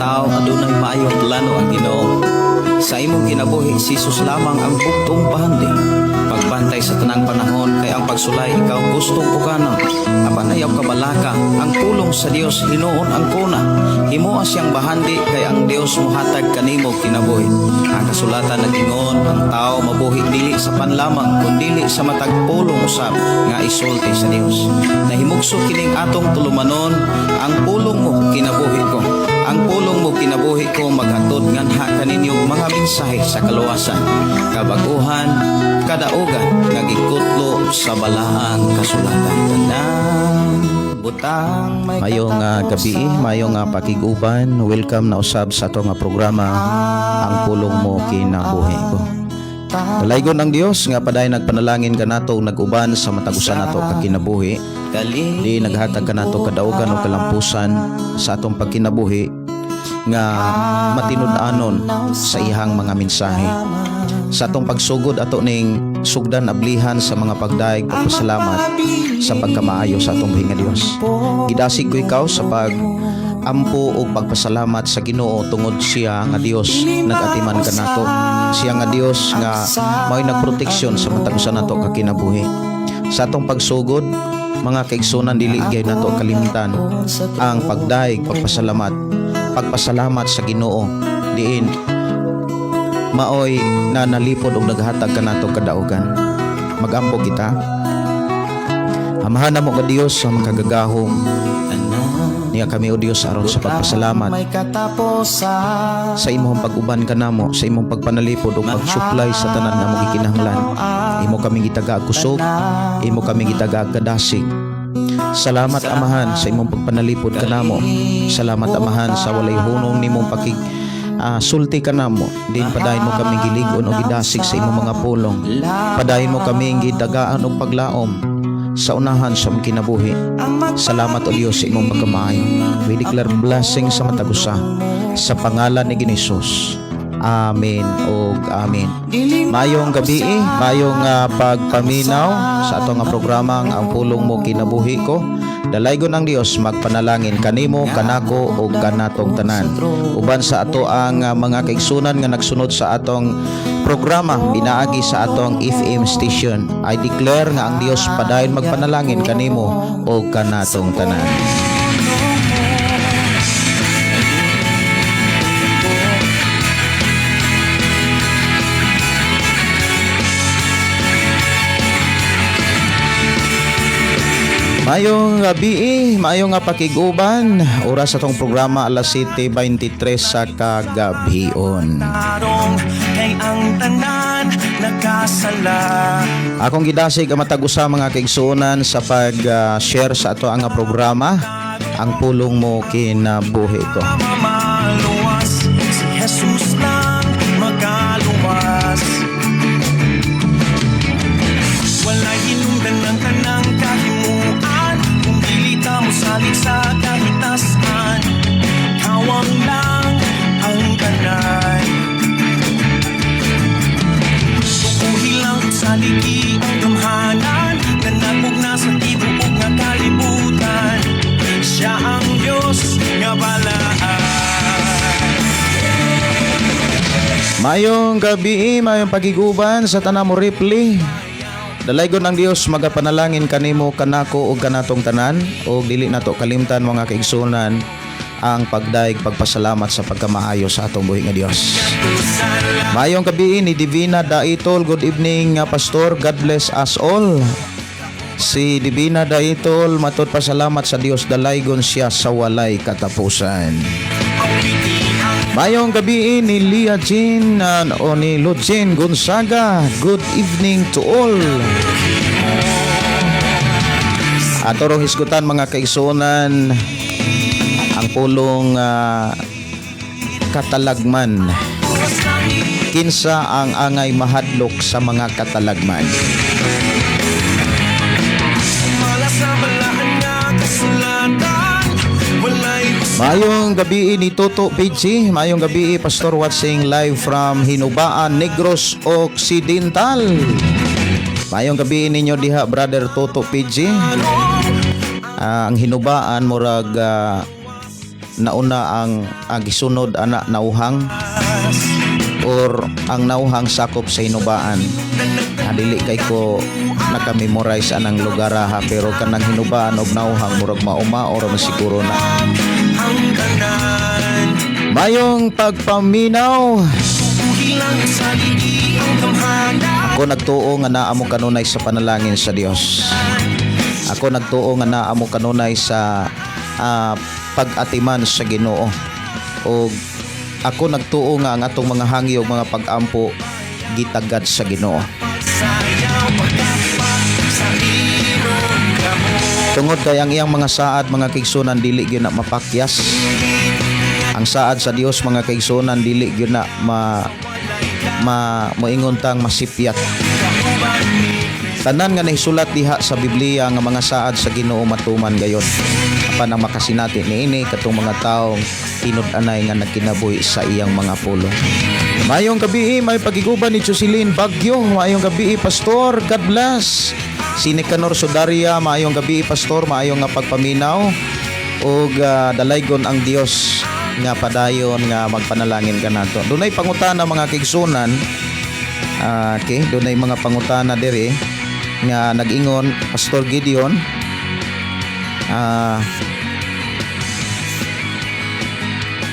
tao, adunay maayong plano ang Ginoo. Sa imong kinabuhi, si Jesus lamang ang bugtong bahandi. Pagbantay sa tanang panahon kay ang pagsulay ikaw gustong pukanon. Apan ayaw kabalaka, ang pulong sa Dios hinuon ang kuna. Himoa siyang bahandi kay ang Dios mohatag kanimo kinabuhi. Ang kasulatan nag-ingon, ang tao mabuhi dili sa pan lamang kundili sa matag pulong usab nga isulti sa Dios. Nahimugso kining atong tulumanon, ang pulong mo kinabuhi ko. Ang pulong mo kinabuhi ko maghatod nganha kaninyo mga mensahe sa kaluwasan, kabaguhan, kadaugan nga gikutlo sa balaang kasulatan. Tanang butang may Mayong gabi, mayong pakig-uban. Welcome na usab sa ato nga programa, Ang Pulong Mo Kinabuhi Ko. Dalaygon ang Dios nga padayon nagpanalangin kanato ug nag-uban sa matag usa nato ka kinabuhi. Di naghatag kanato kadaugan o kalampusan sa atong pagkinabuhi nga matinud-anon sa iyang mga mensahe. Sa atong pagsugod, ato ning sugdan ablihan sa mga pagdayeg pagpasalamat sa pagkamaayo sa atong buhi nga Dios. Gidasig ko ikaw sa pag ampo og pagpasalamat sa Ginoo tungod siya nga Dios nagatiman kanato. Siya nga Dios nga mao'y nagproteksyon sa matag usa nato ka kinabuhi. Sa atong pagsugod, mga kaigsunan, dili gyud nato kalimtan ang pagdayeg pagpasalamat. Pagpasalamat sa Ginoo diin maoy na nalipod og naghatag kanato kadaugan. Magampo kita. Amahan namo nga Dios sa makagagahom, niya kami, o Dios, aron sa pagpasalamat may katapusan. Sa imong pag-uban kanamo, sa imong pagpanalipod ug pag-supply sa tanan nga among gikinahanglan. Imo kami gitaga kusog, imo kami gitaga kadasig. Salamat, Amahan, sa imong pagpanalipod kanamo. Salamat, Amahan, sa walay hunong nimong pakig sulti kanamo. Din padayon mo kami gilig-on o gidasig sa imong mga pulong. Padayon mo kami gidagaan og paglaom sa unahan sa among kinabuhi. Salamat, O Dios, sa imong pagkamaayo. We declare blessing sa matag usa sa pangalan ni Jesus. Amen ug amen. Mayong gabi, mayong pagpaminaw sa atong nga programa Ang Pulong Mo Kinabuhi Ko. Dalaygon ang Dios magpanalangin kanimo, kanako ug kanatong tanan. Uban sa ato ang mga kaigsunan nga nagsunod sa atong programa pinaagi sa atong FM station. I declare nga ang Dios padayon magpanalangin kanimo ug kanatong tanan. Mayong gabi, mayong nga pakig-uban. Oras sa atong programa, alas 7:23 sa kagabhion. Tarong kay ang tanan nagkasala. Akong gidasig ang matag usa, mga kaigsuonan, sa pag-share sa ato ang programa, Ang Pulong Mo Kinabuhi Ko. Mamaluwas, si Jesus lang makaluwas. Walay hinungdan ng tanang kahimuan kung dili ta mosalig sa kahitasan. Kawang lang ang tanan. Tukuhi lang sa ligi ang gamhanan na nagmugna sa tibuok nga kalibutan. Siya ang Diyos nga balaan. Mayong gabi, mayong pagiguban sa tanang mo reply. Dalaygon ang Dios magapanalangin kanimo, kanako ug kanatong tanan ug dili nato kalimtan, mga kaigsunan, ang pagdaig pagpasalamat sa pagkamaayo sa atong buhi nga Dios. Mayong gabi ni Divina Daitol. Good evening, Pastor. God bless us all. Si Divina Daitol matud pasalamat sa Dios, dalaygon siya sa walay katapusan. Mayong gabi ni Lia Jean o ni Lucien Gonzaga. Good evening to all. Ato rong hisgutan, mga kaigsuonan, ang pulong katalagman. Kinsa ang angay mahadlok sa mga katalagman? Mala sa balaan nga kasulatan, walay Mayong gabi ni Toto PG, mayong gabi, Pastor, watching live from Hinubaan, Negros Occidental. Mayong gabi ninyo diha, Brother Toto PG. Ang Hinubaan murag nauna ang gisunod ana Nauhang or ang Nauhang sakop sa Hinubaan. Dili kay ko naka-memorize anang lugar ha, pero kanang Hinubaan og Nauhang murag mauma or siguro na. Ang tanan. Mayong pagpaminaw. Hilang sa ligi ang gamhanan. Ako nagtuo nga naa mo kanunay sa panalangin sa Dios. Ako nagtuo nga naa mo kanunay sa pag-atiman sa Ginoo. O ako nagtuo nga ang atong mga hangyo ug mga pag-ampo gitagad sa Ginoo. Sayaw pagkapak sa imong kamot. Tungod kay ang iyang mga saad, mga kaigsunan, dili gyud na mapakyas. Ang saad sa Dios, mga kaigsunan, dili gyud na ma ma moingon tang masipyat. Tanan nga nahisulat diha sa Biblia nga mga saad sa Ginoo matuman gayon. Apan ang makasinati niini katong mga taong tinud-anay nga nagkinabuhi sa iyang mga pulong. Mayong gabi, may pagiguban ni Jocelyn Bagyo. Mayong gabi, Pastor. God bless. Si Nicanor Sudaria, maayong gabi, Pastor, maayong nga pagpaminaw. Ug dalaygon ang Dios nga padayon nga magpanalangin kanato. Dunay pangutana, mga kaigsunan. Okay, dunay mga pangutana diri nga nag-ingon, "Pastor Gideon,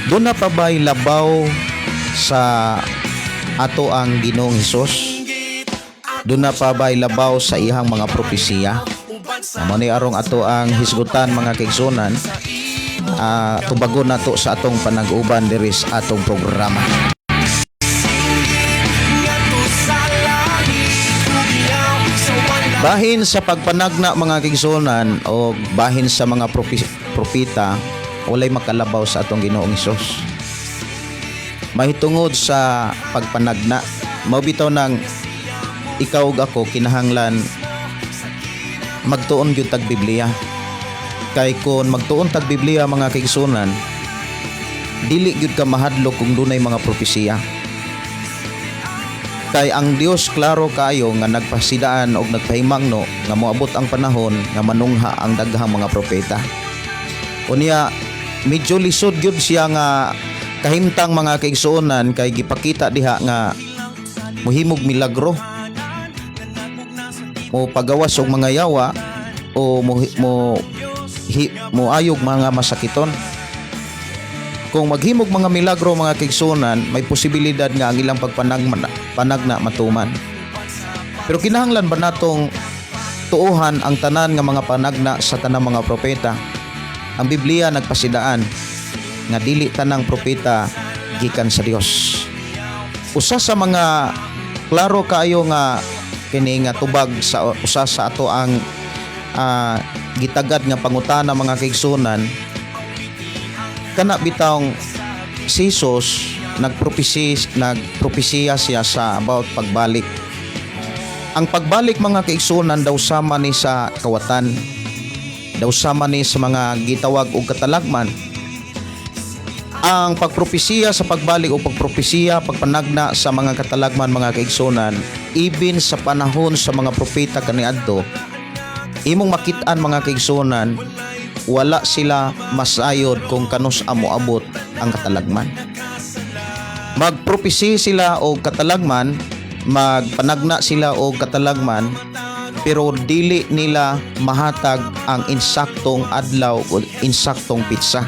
duna pa ba'y labaw sa ato ang Ginoong Hesus? Duna pa ba'y labaw sa iyang mga propesiya?" Amo ni arong ato ang hisgutan, mga kaigsunan, tubagon nato sa atong panag-uban diri sa atong programa. Ngadto sa langit Hugiyaw sa wala. Bahin sa pagpanagna, mga kaigsunan, o bahin sa mga propeta, walay makalabaw sa atong Ginoong Hesus. Mahitungod sa pagpanagna, mao bitaw nang ikaw ug ako kinahanglan magtuon gyud tag Biblia. Kay kon magtuon tag Biblia, mga kaigsunan, dili gyud ka mahadlok kung dunay mga propesiya. Kay ang Dios klaro kaayo nga nagpasidaan og nagpahimangno nga moabot ang panahon nga manungha ang daghang mga propeta. Unya medyo lisod gyud siya nga kahimtang, mga kaigsuonan, kay gipakita diha nga mohimog milagro, mo pagawas og mga yawa o mo ayog mga masakiton. Kung maghimog mga milagro, mga kaigsuonan, may posibilidad nga ang ilang pagpanagna panagna matuman. Pero kinahanglan ba natong tuuhan ang tanan nga mga panagna sa tanang mga propeta? Ang Biblia nagpasidaan nga dili tanang propeta gikan sa Dios. Usa sa mga klaro kaayo nga kini nga tubag sa usa sa ato ang gitagad nga pangutana, mga kaigsunan, kana bitawng si Jesus nagpropesiya siya sa about pagbalik. Ang pagbalik, mga kaigsunan, daw sama ni sa kawatan. Daw sama ni sa mga gitawag og katalagman. Ang pagpropesiya sa pagbalik o pagpropesiya, pagpanagna sa mga katalagman, mga kaigsunan, even sa panahon sa mga propeta kaniadto, imong makit-an, mga kaigsunan, wala sila masayod kung kanus moabot ang katalagman. Magpropesi sila og katalagman, magpanagna sila og katalagman, pero dili nila mahatag ang insaktong adlaw o insaktong petsa.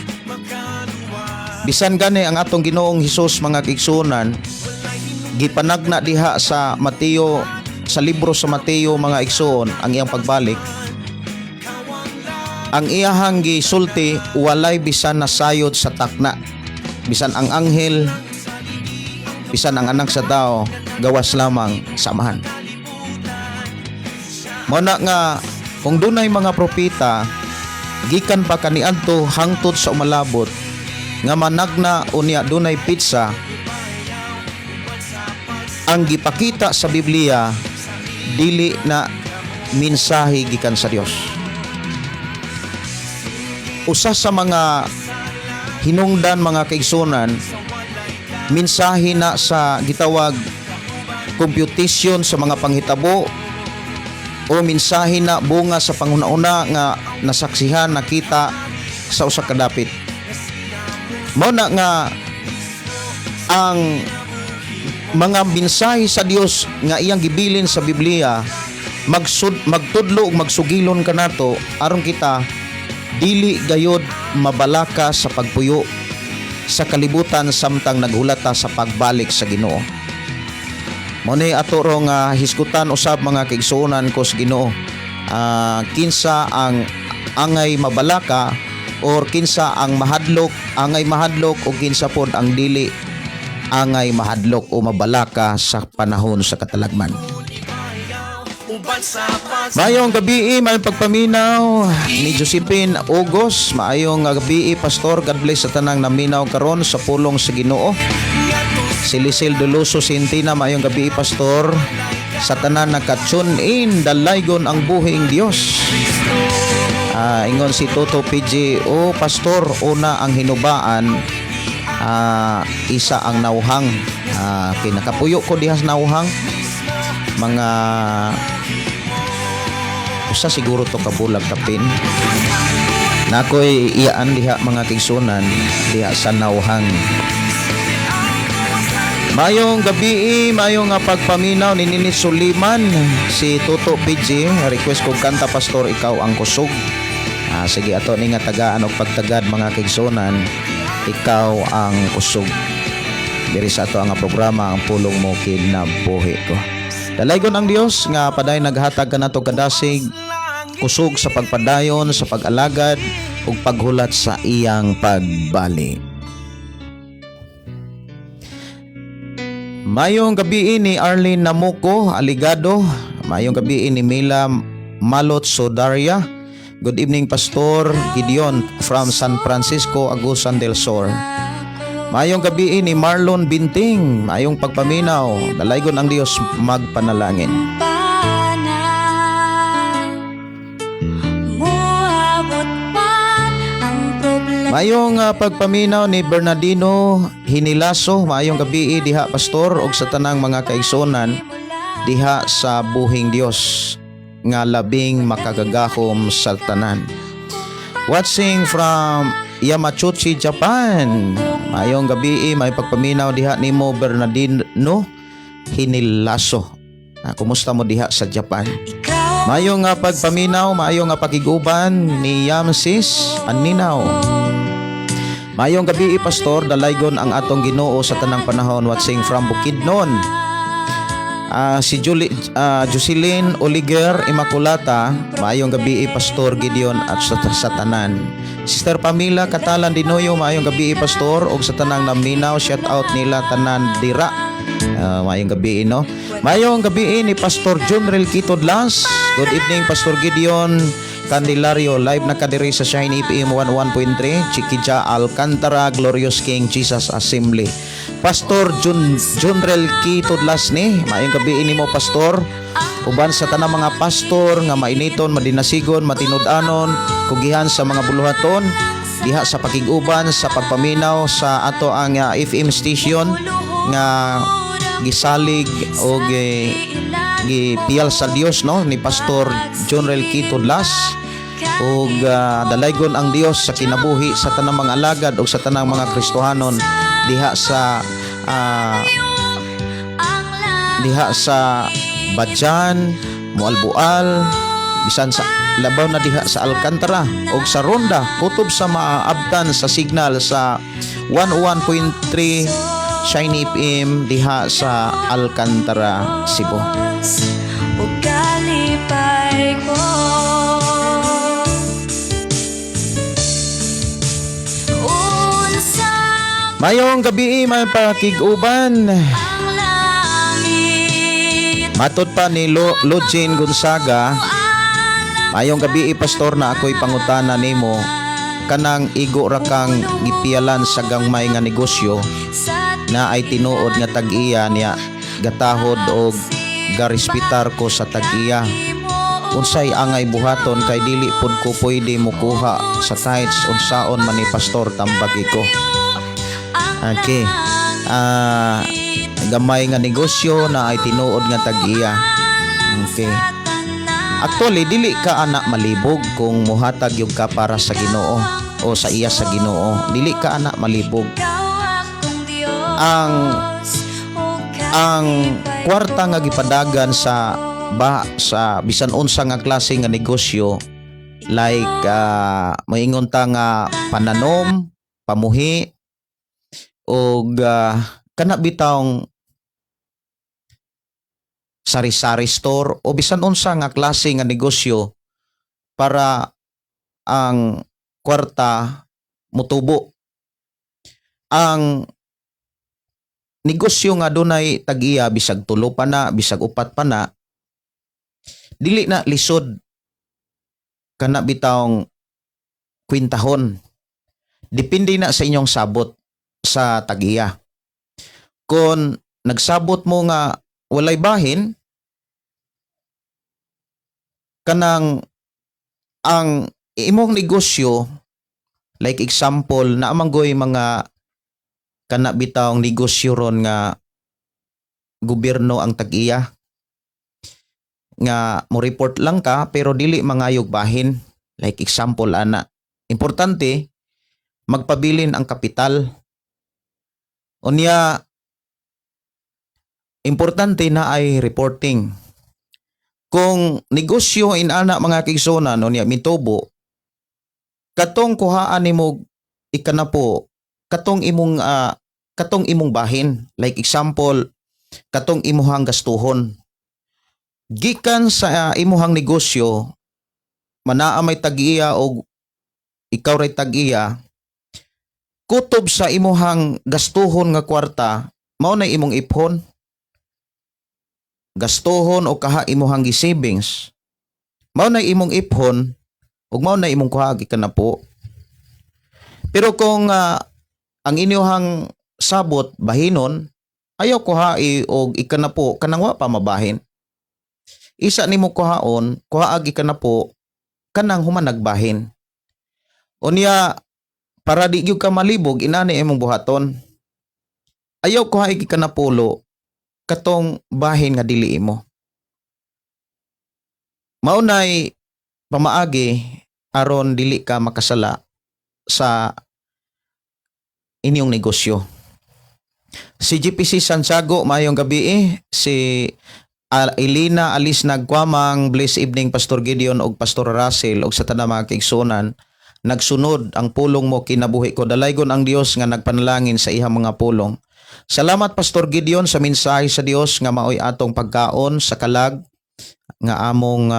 Bisan gani ang atong Ginoong Hesus, mga kaigsunan, gipanagna diha sa Mateo, sa libro sa Mateo, mga igsoon, ang iyang pagbalik. Ang iyahang gisulti, walay bisan nasayod sa takna. Bisan ang anghel, bisan ang Anak sa Tao, gawas lamang sa Amahan. Mao na nga kung dunay mga propeta gikan pa kaniadto hangtod sa umalabot nga managna unya dunay petsa, ang gipakita sa Biblia dili na mensahe gikan sa Dios. Usa sa mga hinungdan, mga kaigsunan, mensahe na sa gitawag computation sa mga panghitabo o mensahe na bunga sa panghuna-una nga nasaksihan, nakita sa usa ka dapit. Mao na nga ang mga mensahe sa Dios nga iyang gibilin sa Biblia magtudlo ug magsugilon kanato aron kita dili gayod mabalaka sa pagpuyo sa kalibutan samtang naghulata sa pagbalik sa Ginoo. Mao ni ato ro nga hisgutan usab, mga kaigsuonan ko sa Ginoo. Kinsa ang angay mabalaka or kinsa ang mahadlok, angay mahadlok o kinsa pod ang dili angay mahadlok o mabalaka sa panahon sa katalagman. Uban sa pag Maayong gabi, maayong pagpaminaw ni Josephine August. Maayong gabi, Pastor. God bless sa tanang naminaw karon sa pulong sa Ginoo. Si Lisel Doloso Sintina, maayong gabi, Pastor. Sa tanan naka-tune in, dalaygon ang buhing Dios. Ingon si Toto PG, "O Pastor, una ang Hinubaan, isa ang Nauhang." Kinakapuyo ko diha sa Nauhang. Mga usa siguro to kabulag kapin. Nakoy iyaan diha, mga kaigsuonan, diha sa Nauhang. Mayong gabi, mayong nga pagpaminaw ni Nini Suliman, si Toto PG, request kog kanta, Pastor, "Ikaw ang Kusog." Sige, ato ni nga tagaan og pagtagad, mga kaigsuonan, "Ikaw ang Kusog." Diri sa ato ang programa, Ang Pulong Mo Kinabuhi Ko. Dalaygon ang Dios nga padayon naghatag kanato kadasig, kusog sa pagpadayon, sa pag-alagad ug paghulat sa iyang pagbalik. Mayong gabi ni Arlene Namuko, Aligado. Mayong gabi ni Mila Malot Sodaria. Good evening, Pastor Gideon from San Francisco, Agusan del Sur. Mayong gabi ni Marlon Binting. Mayong pagpaminaw. Dalaygon ang Dios, magpanalangin. Pana Muabot man ang problema. Mayong pagpaminaw ni Bernardino Hinilaso, maayong gabi diha, Pastor, ug sa tanang mga kaigsuonan diha sa buhing Dios nga labing makagagahom sa tanan. Watching from Yamachuchi, Japan. Maayong gabi, may pagpaminaw diha nimo, Bernardino Hinilaso. Kumusta mo diha sa Japan? Ikaw. Maayong nga pagpaminaw, maayong nga pakiguban ni Yamsis Aninaw. Maayong gabi, Pastor, dalaygon ang atong Ginoo sa tanang panahon, watching from Bukidnon. Si Julie, Jocelyn Oliger Immaculata, maayong gabi, Pastor Gideon at sa tanan. Sister Pamela Katalan Dinoyo, maayong gabi, Pastor, ug sa tanang naminaw, shout out nila tanan dira. Maayong gabi, no. Maayong gabi ni Pastor Junrel Quito Dlas. Good evening, Pastor Gideon Candelario, live na kadiri sa Shine FM 11.3, Chiquija Alcantara, Glorious King Jesus Assembly. Pastor Junrel Quito Dlas ni, maayong gabi nimo, Pastor. Uban sa tanang mga pastor nga mainiton, madinasigon, matinud-anon, kugihan sa mga buluhaton, diha sa pakig-uban sa pagpaminaw sa ato ang FM station nga gisalig og gipiyal sa Dios, no, ni Pastor John Rel Quito Dlas ug dalaygon ang Dios sa kinabuhi sa tanang mga alagad ug sa tanang mga Kristohanon diha sa Badjan, Moalboal, bisan sa labaw na diha sa Alcantara ug sa Ronda, kutob sa maaabtan sa signal sa 101.3 Shiny FM diha sa Alcantara, Cebu. Ug kalipay ko. Unsa Mayong gabi, may pakig-uban. ang langit. Matod pa ni Login Gonzaga, "Mayong gabi, Pastor, na ako'y pangutana nimo, kanang igo ra kang gipiyalan sa gangmay nga negosyo sa na ay tinuod nga tag-iya niya, gatahod og garespitar ko sa tag-iya. Unsay angay buhaton kay dili pud ko pwede mokuha sa tithes? Unsaon man ni, Pastor, tambagi ko?" Okay. Gamay nga negosyo na ay tinuod nga tag-iya. Okay. Actually, dili ka anak malibog kung muhatag yung ka para sa Ginoo. o sa iya sa Ginoo. Dili ka ana malibog. Ang kwarta nga gipadagan sa ba sa bisan unsa nga klase nga negosyo, like moingon ta nga pananom, pamuhi og kana bitawng sari-sari store o bisan unsa nga klase nga negosyo para ang kwarta mutubo. Ang negosyo nga dunay tag-iya, bisag tulo pa na, bisag upat pa na, dili na lisod kana bitawng kwintahon. Depende na sa inyong sabot sa tag-iya. Kung nagsabot mo nga walay bahin, kanang ang imong negosyo, like example na manggoy mga kana bitawng negosyo ron nga gobyerno ang tag-iya, nga mo report lang ka pero dili mangayog bahin, like example ana. Importante magpabilin ang kapital. Unya, importante na ay reporting. Kung negosyo inana, mga kaigsuonan, unya mitubo, katong kuhaan nimo ikanapo, katong imong bahin, like example katong imuhang gastuhon gikan sa imuhang negosyo, manaa may tag-iya og ikaw ray tag-iya, kutob sa imuhang gastuhon nga kwarta mao na imong iphon, gastuhon o kaha imuhang gi-savings, mao na imong iphon ug mao na imong kuha gikan na po. Pero kung ang inyuhang sabot bahinon, ayaw kuhai og ikanapo kanang wa pa mabahin. Isa nimo kuhaon, kuhaag ikanapo kanang human nagbahin. Unya, para di gyud ka malibog, inani imong buhaton. Ayaw kuhai ikanapulo katong bahin nga dili imo. Maunay pamaagi aron dili ka makasala sa inyong negosyo. Si GPC Santiago, mayong gabi eh. Si Elena Alice Nagkwamang, bless evening, Pastor Gideon og Pastor Russell og sa tanang mga kaigsuonan. Nagsunod ang pulong mo kinabuhi ko. Dalaygon ang Dios nga nagpanalangin sa iyang mga pulong. Salamat, Pastor Gideon, sa mensahe sa Dios nga maoy atong pagkaon sa kalag nga among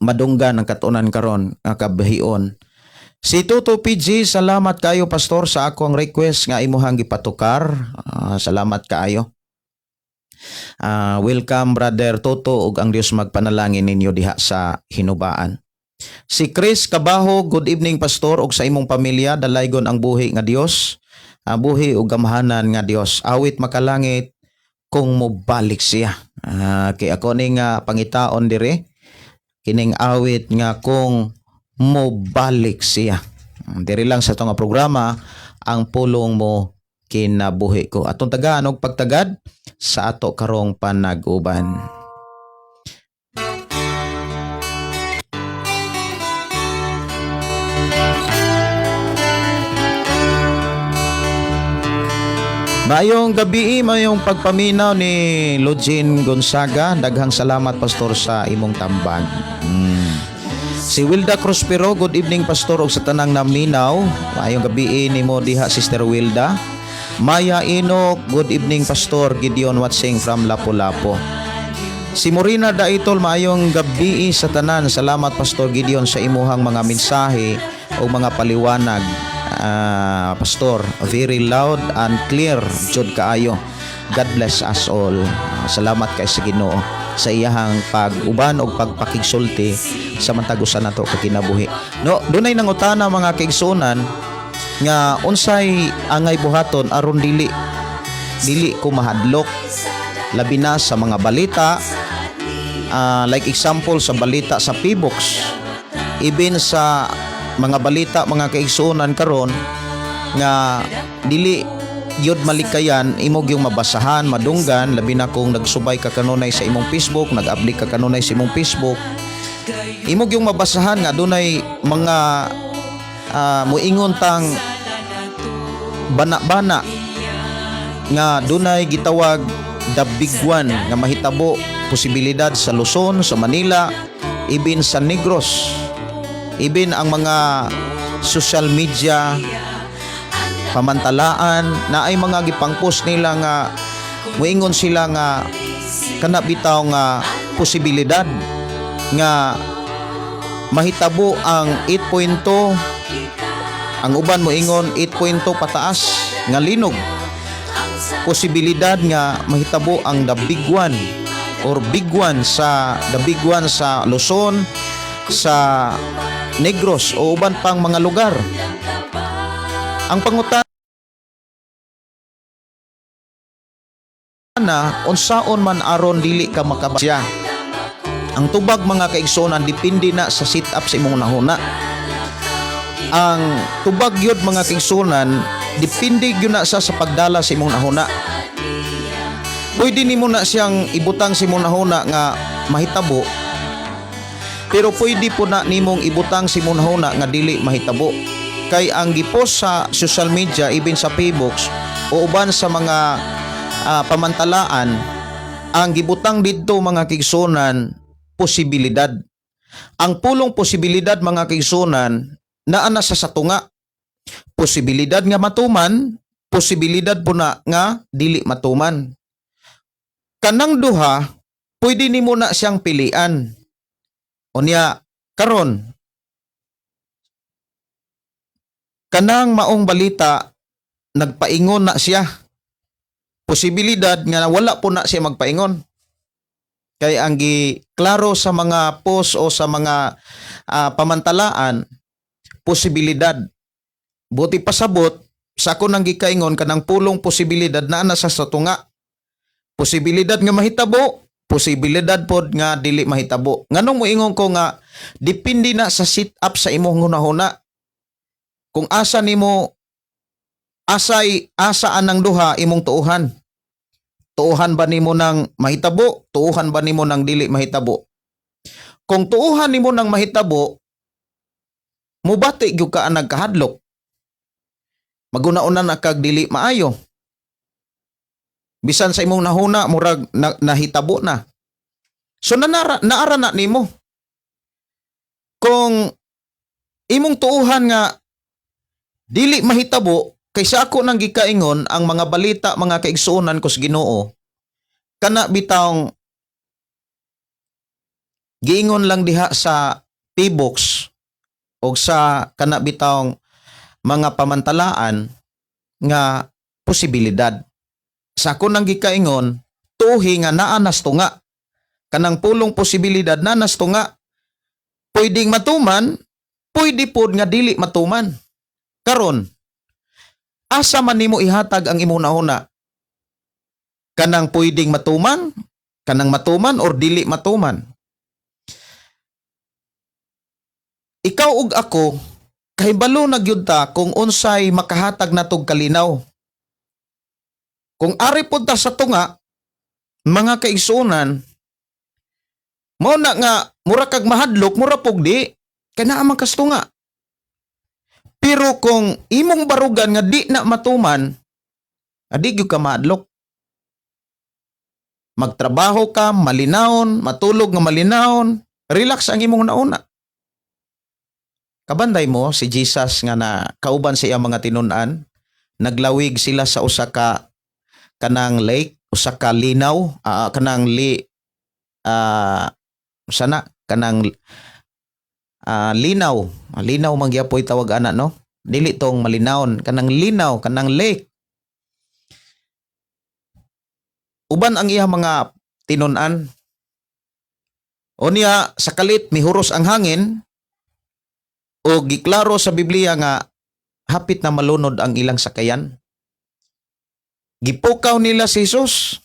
madunggan ang katunan karon nga kabahion. Si Toto PG, salamat kayo, Pastor, sa ako ang request nga imuhang gipatukar. Salamat kaayo. Welcome, Brother Toto, ug ang Dios magpanalangin ninyo diha sa hinubaan. Si Chris Cabajo, good evening, Pastor, ug sa imong pamilya, dalaygon ang buhi nga Dios. Buhi ug gamhanan nga Dios. Awit makalangit, "Kung Mobalik Siya." Kay ako ni nga pangitaon dire kining awit nga "Kung Mobalik Siya." Diri lang sa atong programa, Ang Pulong Mo Kinabuhi Ko. Atong tagaan og pagtagad sa ato karong panag-uban. Mayong gabi, mayong pagpaminaw ni Login Gonzaga. Daghang salamat, Pastor, sa imong tambag. Si Wilda Crospero, good evening, Pastor, ug sa tanang naminaw. Mayong gabi nimo diha, Sister Wilda. Maya Inok, good evening, Pastor Gideon, watching from Lapu-Lapu. Si Morina Daitol, maayong gabi sa tanan. Salamat, Pastor Gideon, sa imuhang mga mensahe o mga paliwanag. Pastor, very loud and clear jud kaayo. God bless us all. Salamat kay sa Ginoo sa iyahang pag-uban o pagpakigsulti sa matag usa nato ka kinabuhi. No, dunay nangutana, mga kaigsuonan, nga unsay angay buhaton aron dili ko mahadlok, labi na sa mga balita, like example sa balita sa PBox, even sa mga balita, mga kaigsuonan, karon nga dili yod malikayan imong yung mabasahan, madunggan, labi na kung nagsubay ka kanunay sa imong Facebook, nag-update ka kanunay sa imong Facebook, imong yung mabasahan nga dunay mga Muingon tang bana-bana nga dunay gitawag the big one nga mahitabo, posibilidad sa Luzon, sa Manila, even sa Negros. Even ang mga social media pamantalaan na ay mga gipang-post nila nga muingon sila nga kana bitaw nga posibilidad nga mahitabo ang 8.2, ang uban moingon 8.2 pataas nga linog, posibilidad nga mahitabo ang the big one or big one sa the big one sa Luzon, sa Negros o uban pang mga lugar. Ang pangutana, unsaon man aron dili ka makabasya? Ang tubag, mga kaigsuonan, depende na sa sit up sa imong nahuna. Ang tubag yun, mga kaigsuonan, depende gyud na sa pagdala sa imong nahuna. Pwede nimo na siyang ibutang sa imong nahuna nga mahitabo, pero pwede po na nimong ibutang sa imong nahuna nga dili mahitabo, kay ang gipost sa social media, even sa Facebook o uban sa mga pamantalaan, ang gibutang didto, mga kaigsuonan, posibilidad. Ang pulong posibilidad, mga kaigsuonan, naa na sa tunga. Posibilidad nga matuman, posibilidad po na nga dili matuman. Kanang duha, pwede nimo na siyang pilian. Unya, karon kanang maong balita, nagpaingon na siya. Posibilidad nga wala po na siya magpaingon. Kay ang gi klaro sa mga post o sa mga pamantalaan, posibilidad. Buti pasabot, sa ako nang gikaingon, kanang pulong posibilidad naa na sa tunga. Posibilidad nga mahitabo, posibilidad pod nga dili mahitabo. Nganong moingon ko nga depende na sa sit up sa imong hunahuna? Kung asa nimo asay asa anang duha imong tuuhan. Tuuhan ba nimo ng mahitabo? Tuuhan ba nimo ng dili mahitabo? Kung tuuhan nimo ng mahitabo, mubati gyud ka ang nagkahadlok. Maguna-una na kag dili maayo. Bisan sa imong nahuna murag nahitabo na. So naara na nimo. Kung imong tuuhan nga dili mahitabo, kay sa ako nang gikaingon, ang mga balita, mga kaigsuonan ko sa Ginoo, kana bitawng giingon lang diha sa P-Box o sa kana bitawng mga pamantalaan nga posibilidad. Sa ako nang gikaingon, tuhi nga naa nas tunga. Kanang pulong posibilidad naa nas tunga. Pwedeng matuman, pwede pod nga dili matuman. Karon, asa man nimo ihatag ang imong nahuna? Kanang pwedeng matuman, kanang matuman or dili matuman? Ikaw ug ako, kahibalo na gyud ta kung unsay makahatag natog kalinaw. Kung ari pod ta sa tunga, mga kaigsuonan, mao na nga mura kag mahadlok, mura pug di kay naa man kas tunga. Pero kung imong barugan nga di na matuman, adi gyud ka mahadlok. Magtrabaho ka, malinawon, matulog nga malinawon, relax ang imong nauna. Kabanday mo si Jesus nga na kauban sa iyang mga tinun-an, naglawig sila sa usa ka kanang lake, usa ka linaw, kanang li sana kanang linaw, linaw man gyapoy tawag ana, no? Dili tong malinawon, kanang linaw, kanang lake. Uban ang iyang mga tinun-an. Unya sa kalit mihuros ang hangin o giklaro sa Biblia nga hapit na malunod ang ilang sakayan. Gipukaw nila si Jesus.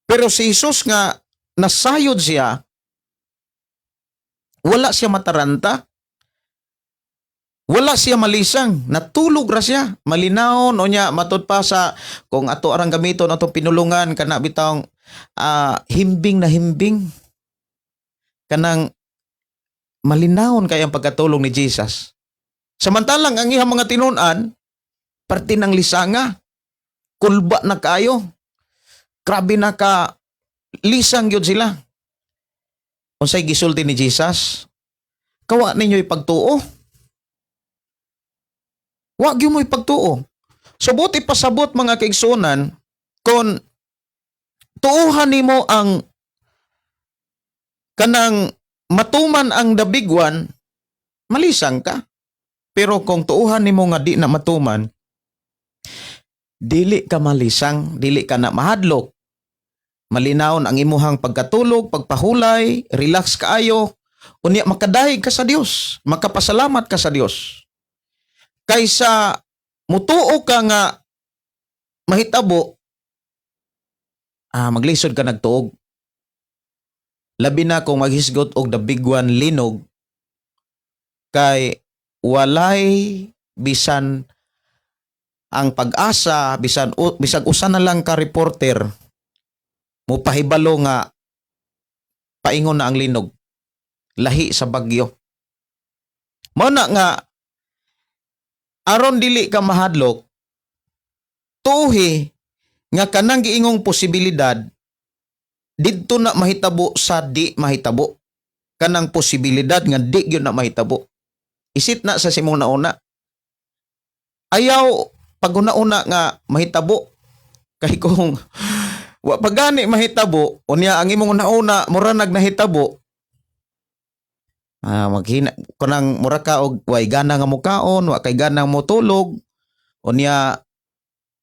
Pero si Jesus nga nasayod siya, wala siya mataranta. Wala siya malisang, natulog ra siya, malinawon. Unya matud pa sa kung ato arang gamiton atong pinulungan, kana bitawng himbing na himbing. Kanang Malinawon kay ang pagkatulong ni Jesus. Samantalang ang iyang mga tinun-an, parte ng lisanga, kulba na kayo. Grabe na ka lisang gyud sila. Unsay gisulti ni Jesus? Kawa ninyo ipagtuo. Wa gyud mo ipagtuo. So buti pasabot, mga kaigsunan, kung tuuhan nimo ang kanang matuman ang the big one, malisang ka. Pero kung tuuhan nimo nga di na matuman, dili ka malisang, dili ka na mahadlok. Malinawon ang imuhang pagkatulog, pagpahulay, relax kaayo, unya makadayeg ka sa Dios, makapasalamat ka sa Dios. Kaysa mutuo ka nga mahitabo, maglisod ka nagtuog. Labi na kung maghisgot og the big one linog, kay walay bisan ang pag-asa, bisan bisag usa na lang ka reporter mo pahibalo nga paingon na ang linog, lahi sa bagyo. Mao na nga aron dili ka mahadlok, tuhi nga kanang giingong posibilidad didto na mahitabo sa di mahitabo. Kanang posibilidad nga di gyud na mahitabo, isit na sa imong nauna. Ayaw paguna-una nga mahitabo, kay kung wa pa gani mahitabo, unya ang imong una-una mura nag nahitabo, maghina kunang mura ka og way gana nga mukaon, wa kay gana motulog, unya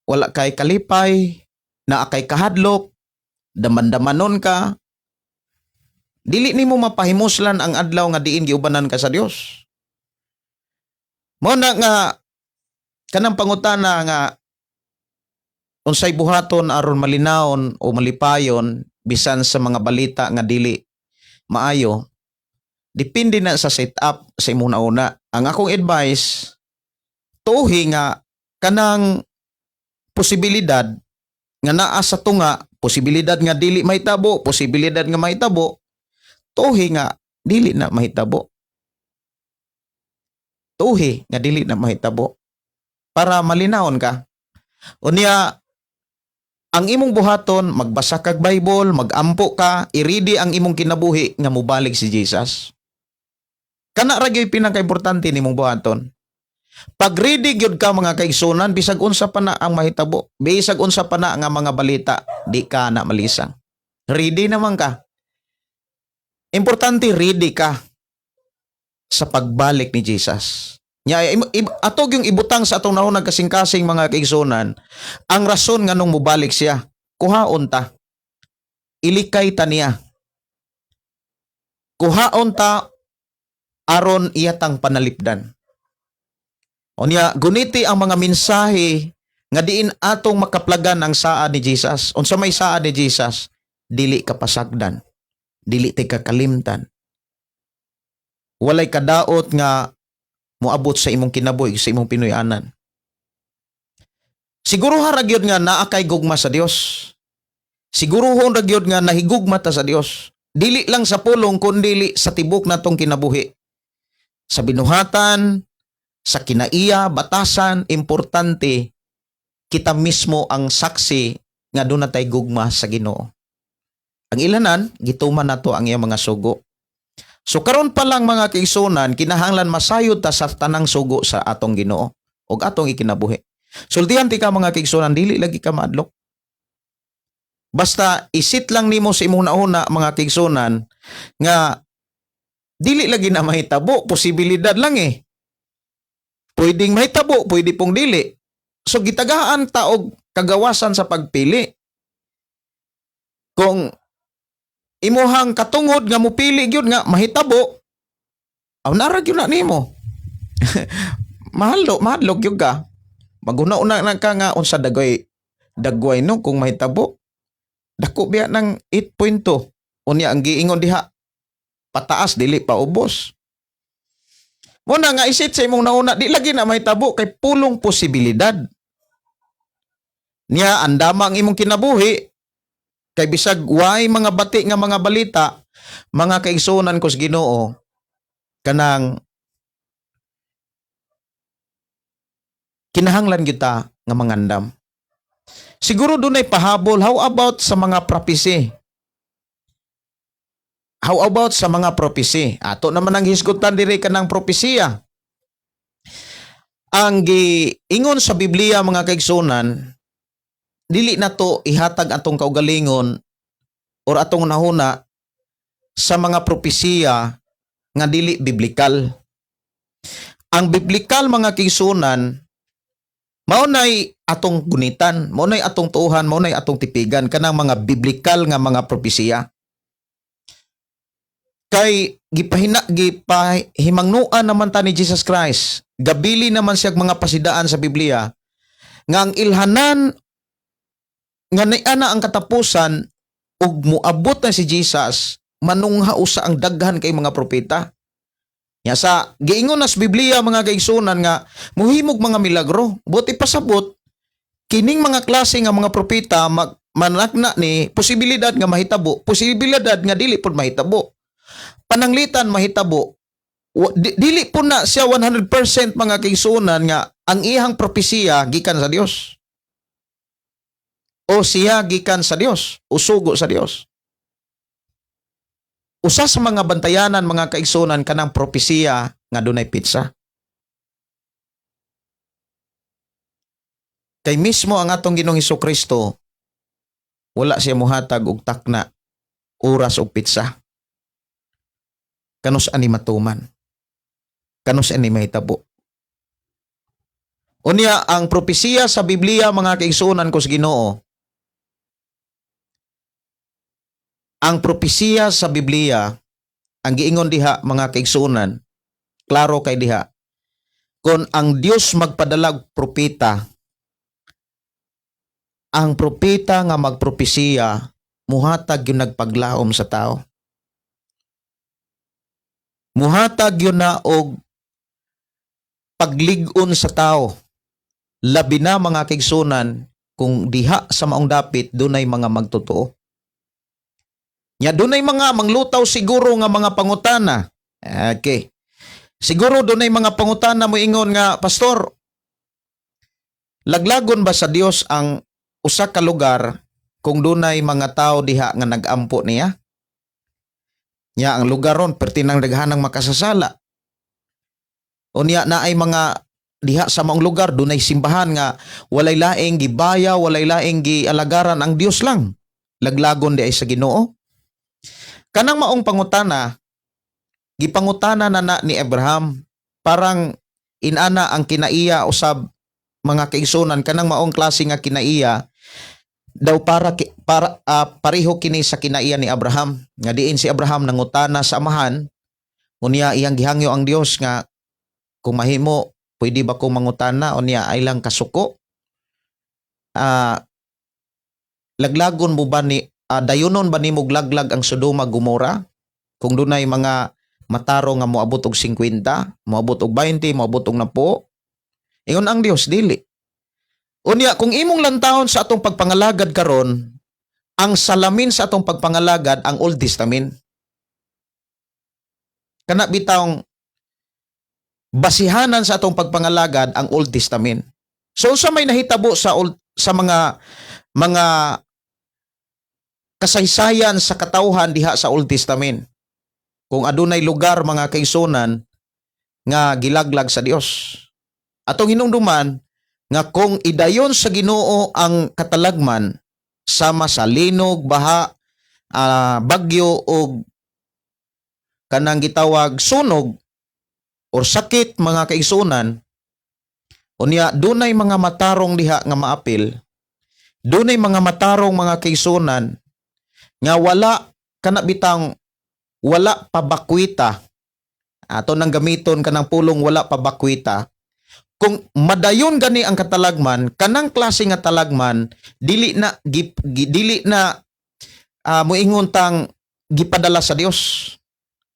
wala kay kalipay, naa kay kahadlok, daman-damanon ka. Dili nimo mapahimuslan ang adlaw nga diin giubanan ka sa Dios. Mao na nga kanang pangutana nga unsay buhaton aron malinawon o malipayon bisan sa mga balita nga dili maayo, depende na sa setup sa imong nauna. Ang akong advice, tuhi nga kanang posibilidad nga naa sa tunga, posibilidad nga dili mahitabo, posibilidad nga mahitabo, tuhi nga dili na mahitabo. Tuhi nga dili na mahitabo para malinawon ka. Unya ang imong buhaton, magbasa kag Bible, magampo ka, i-ready ang imong kinabuhi nga mobalik si Jesus. Kana ra gyud pinaka-importante nimong buhaton. Pag ready gyud ka, mga kaigsunan, bisag unsa pa na ang mahitabo, bisag unsa pa na nga mga balita, di ka na malisang. Ready naman ka. Importante ready ka sa pagbalik ni Jesus. Nya ato yung ibutang sa atong naunang kasing-kasing, mga kaigsunan, ang rason nganong mobalik siya, kuhaon ta. Ilikay ta niya. Kuhaon ta aron iyatang panalipdan. Unya, guniti ang mga mensahe nga diin atong makaplagan ang saad ni Jesus. Unsa may saad ni Jesus? Dili ka pasagdan. Dili ti ka kalimtan. Walay kadaot nga moabot sa imong kinabuhi, sa imong Pinoy-anan. Siguro ra gyud nga naa kay gugma sa Dios. Siguruhon ra gyud nga nahigugma ta sa Dios. Dili lang sa pulong kundi sa tibok natong kinabuhi. Sa binuhatan, sa kinaiya, batasan, importante kita mismo ang saksi nga duna tay gugma sa Ginoo. Ang ilanan, gituman nato ang iyang mga sugo. So karon pa lang, mga kaigsunan, kinahanglan masayod ta sa tanang sugo sa atong Ginoo ug atong ikinabuhi. Sultihan ti ka, mga kaigsunan, dili lagi ka maadlok. Basta isit lang nimo sa imong nauna, mga kaigsunan, nga dili lagi na mahitabo, posibilidad lang eh. Pwedeng mahitabo, pwede pong dili. So gitagaan ta og kagawasan sa pagpili. Kung imuhang katungod nga mupili gyud nga mahitabo, aw nara gyud na nimo. Mahalo, mahadlok gyud ka. Maguna-una na ka nga unsa dagway dagway no kung mahitabo. Dako biya ng 8.2. Unya ang giingon diha pataas, dili pa ubos. Muna nga isit sa imong nauna, di lagi na mahitabo kay pulong posibilidad. Niya andama ang imong kinabuhi kay bisag way mga bati nga mga balita, mga kaigsunan ko sa Ginoo. Kanang kinahanglan kita nga mangandam. Siguro dunay pahabol, how about sa mga prophecy? How about sa mga prophecy? Ato naman ang hisgutan diri kanang propesiya. Ang giingon sa Biblia, mga kaigsunan, dili nato ihatag atong kaugalingon or atong nahuna sa mga propesiya nga dili biblikal. Ang biblikal, mga kaigsunan, mao nay atong gunitan, mao nay atong tuuhan, mao nay atong tipigan kanang mga biblikal nga mga propesiya. Kay gipahimangnuan naman ta ni Jesus Christ. Gabili naman siya mga pasidaan sa Biblia nga ang ilhanan nga niana ang katapusan ug moabot na si Jesus, manungha usa ang daghan kay mga propeta. Ya sa giingon na sa Biblia, mga kaigsunan, nga muhimog mga milagro. Buot ipasabot, kining mga klase nga mga propeta manakna ni posibilidad nga mahitabo, posibilidad nga dili pud mahitabo. Pananglitan mahitabo. Dili po na siya 100%, mga kaigsunan, nga ang iyang propesiya gikan sa Dios. O siya gikan sa Dios, o sugo sa Dios. Usa sa mga bantayanan, mga kaigsunan, kanang propesiya nga dunay petsa. Kay mismo ang atong Ginoong Kristo, wala siya muhatag og takna, oras og petsa. Kanus ani matuman? Kanus ani mahitabo? Unya, ang propesiya sa Biblia, mga kaigsuonan ko sa Ginoo, ang propesiya sa Biblia, ang giingon diha, mga kaigsuonan, klaro kay diha. Kung ang Dios magpadalag propeta, ang propeta nga magpropesiya muhatag gyud nagpaglaom sa tao. Muhatag gyud na og paglig-on sa tao. Labi na, mga kaigsunan, kung diha sa maong dapit dunay mga magtotoo. Nya dunay mga manglutaw siguro nga mga pangutana. Okay. Siguro dunay mga pangutana moingon nga, "Pastor, laglagon ba sa Dios ang usa ka lugar kung dunay mga tao diha nga nagampo niya? Nya ang lugar ron perti nang daghanang makasasala. Unya naay mga diha sa maong lugar dunay simbahan nga walay laing gibaya, walay laing gialagaran, ang Dios lang. Laglagon diay sa Ginoo?" Kanang maong pangutana, gipangutana na na ni Abraham. Parang inana ang kinaiya usab, mga kaigsunan, kanang maong klase nga kinaiya daw para pareho kini sa kinaiya ni Abraham nga diin si Abraham nangutana sa amahan, unya iyang gihangyo ang Dios nga kung mahimo, pwede ba kong mangutana, unya ay lang kasuko, laglagon mo ba ni dayunon ba nimo laglag ang Sodoma Gomora kung dunay mga matarong nga moabot og 50, moabot og 20, moabot og 10? Ingon ang Dios, dili. Unya kung imong lantawon sa atong pagpangalagad karon, ang salamin sa atong pagpangalagad ang Old Testament. Kana bitawng basihanan sa atong pagpangalagad ang Old Testament. So unsa may nahitabo sa mga kasaysayan sa katawhan diha sa Old Testament? Kung adunay lugar, mga kaigsunan, nga gilaglag sa Dios. Atong hinumduman nga kung idayon sa Ginoo ang katalagman sama sa linog, baha, bagyo o kanang gitawag sunog or sakit, mga kaigsunan, unya dunay mga matarong diha nga maapil, dunay mga matarong, mga kaigsunan, nga wala kana bitang wala pabakwita, ato nang gamiton kanang pulong wala pabakwita, kung madayon gani ang katalagman, kanang klase nga talagman dili na moingon tang gipadala sa Dios.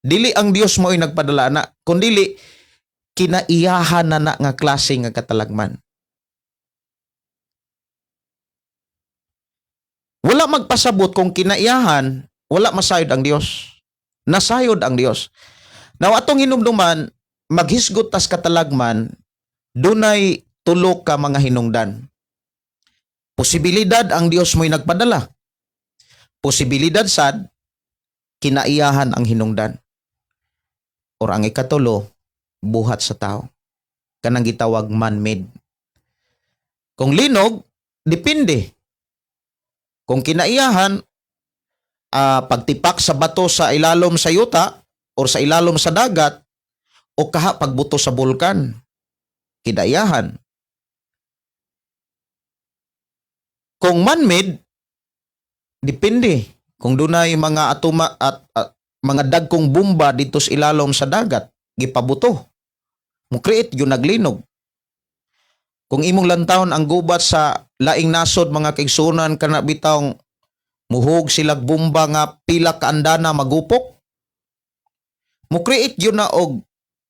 Dili ang Dios mo'y nagpadala na, kundili kinaiyahan na na nga klase nga katalagman. Wala magpasabot kung kinaiyahan, wala masayod ang Dios. Nasayod ang Dios. Now atong hinumduman, maghisgot tas katalagman, dunay tulo ka mga hinungdan. Posibilidad ang Dios mo'y nagpadala. Posibilidad sad kinaiyahan ang hinungdan. Or ang ikatulo, buhat sa tao. Kanang gitawag man-made. Kung linog, depende. Kung kinaiyahan, pagtipak sa bato sa ilalom sa yuta or sa ilalom sa dagat o kaha pagbuto sa bulkan, kinaiyahan. Kung man-made, depende. Kung dunay mga atuma at mga dagkong bomba dito sa ilalom sa dagat, gipabuto. Mo-create gyud naglinog. Kung imong lantawon ang gubat sa laing nasod, mga kaigsunan, kana bitawng muhog silag bomba nga pila ka andana magupok, mo-create gyud na og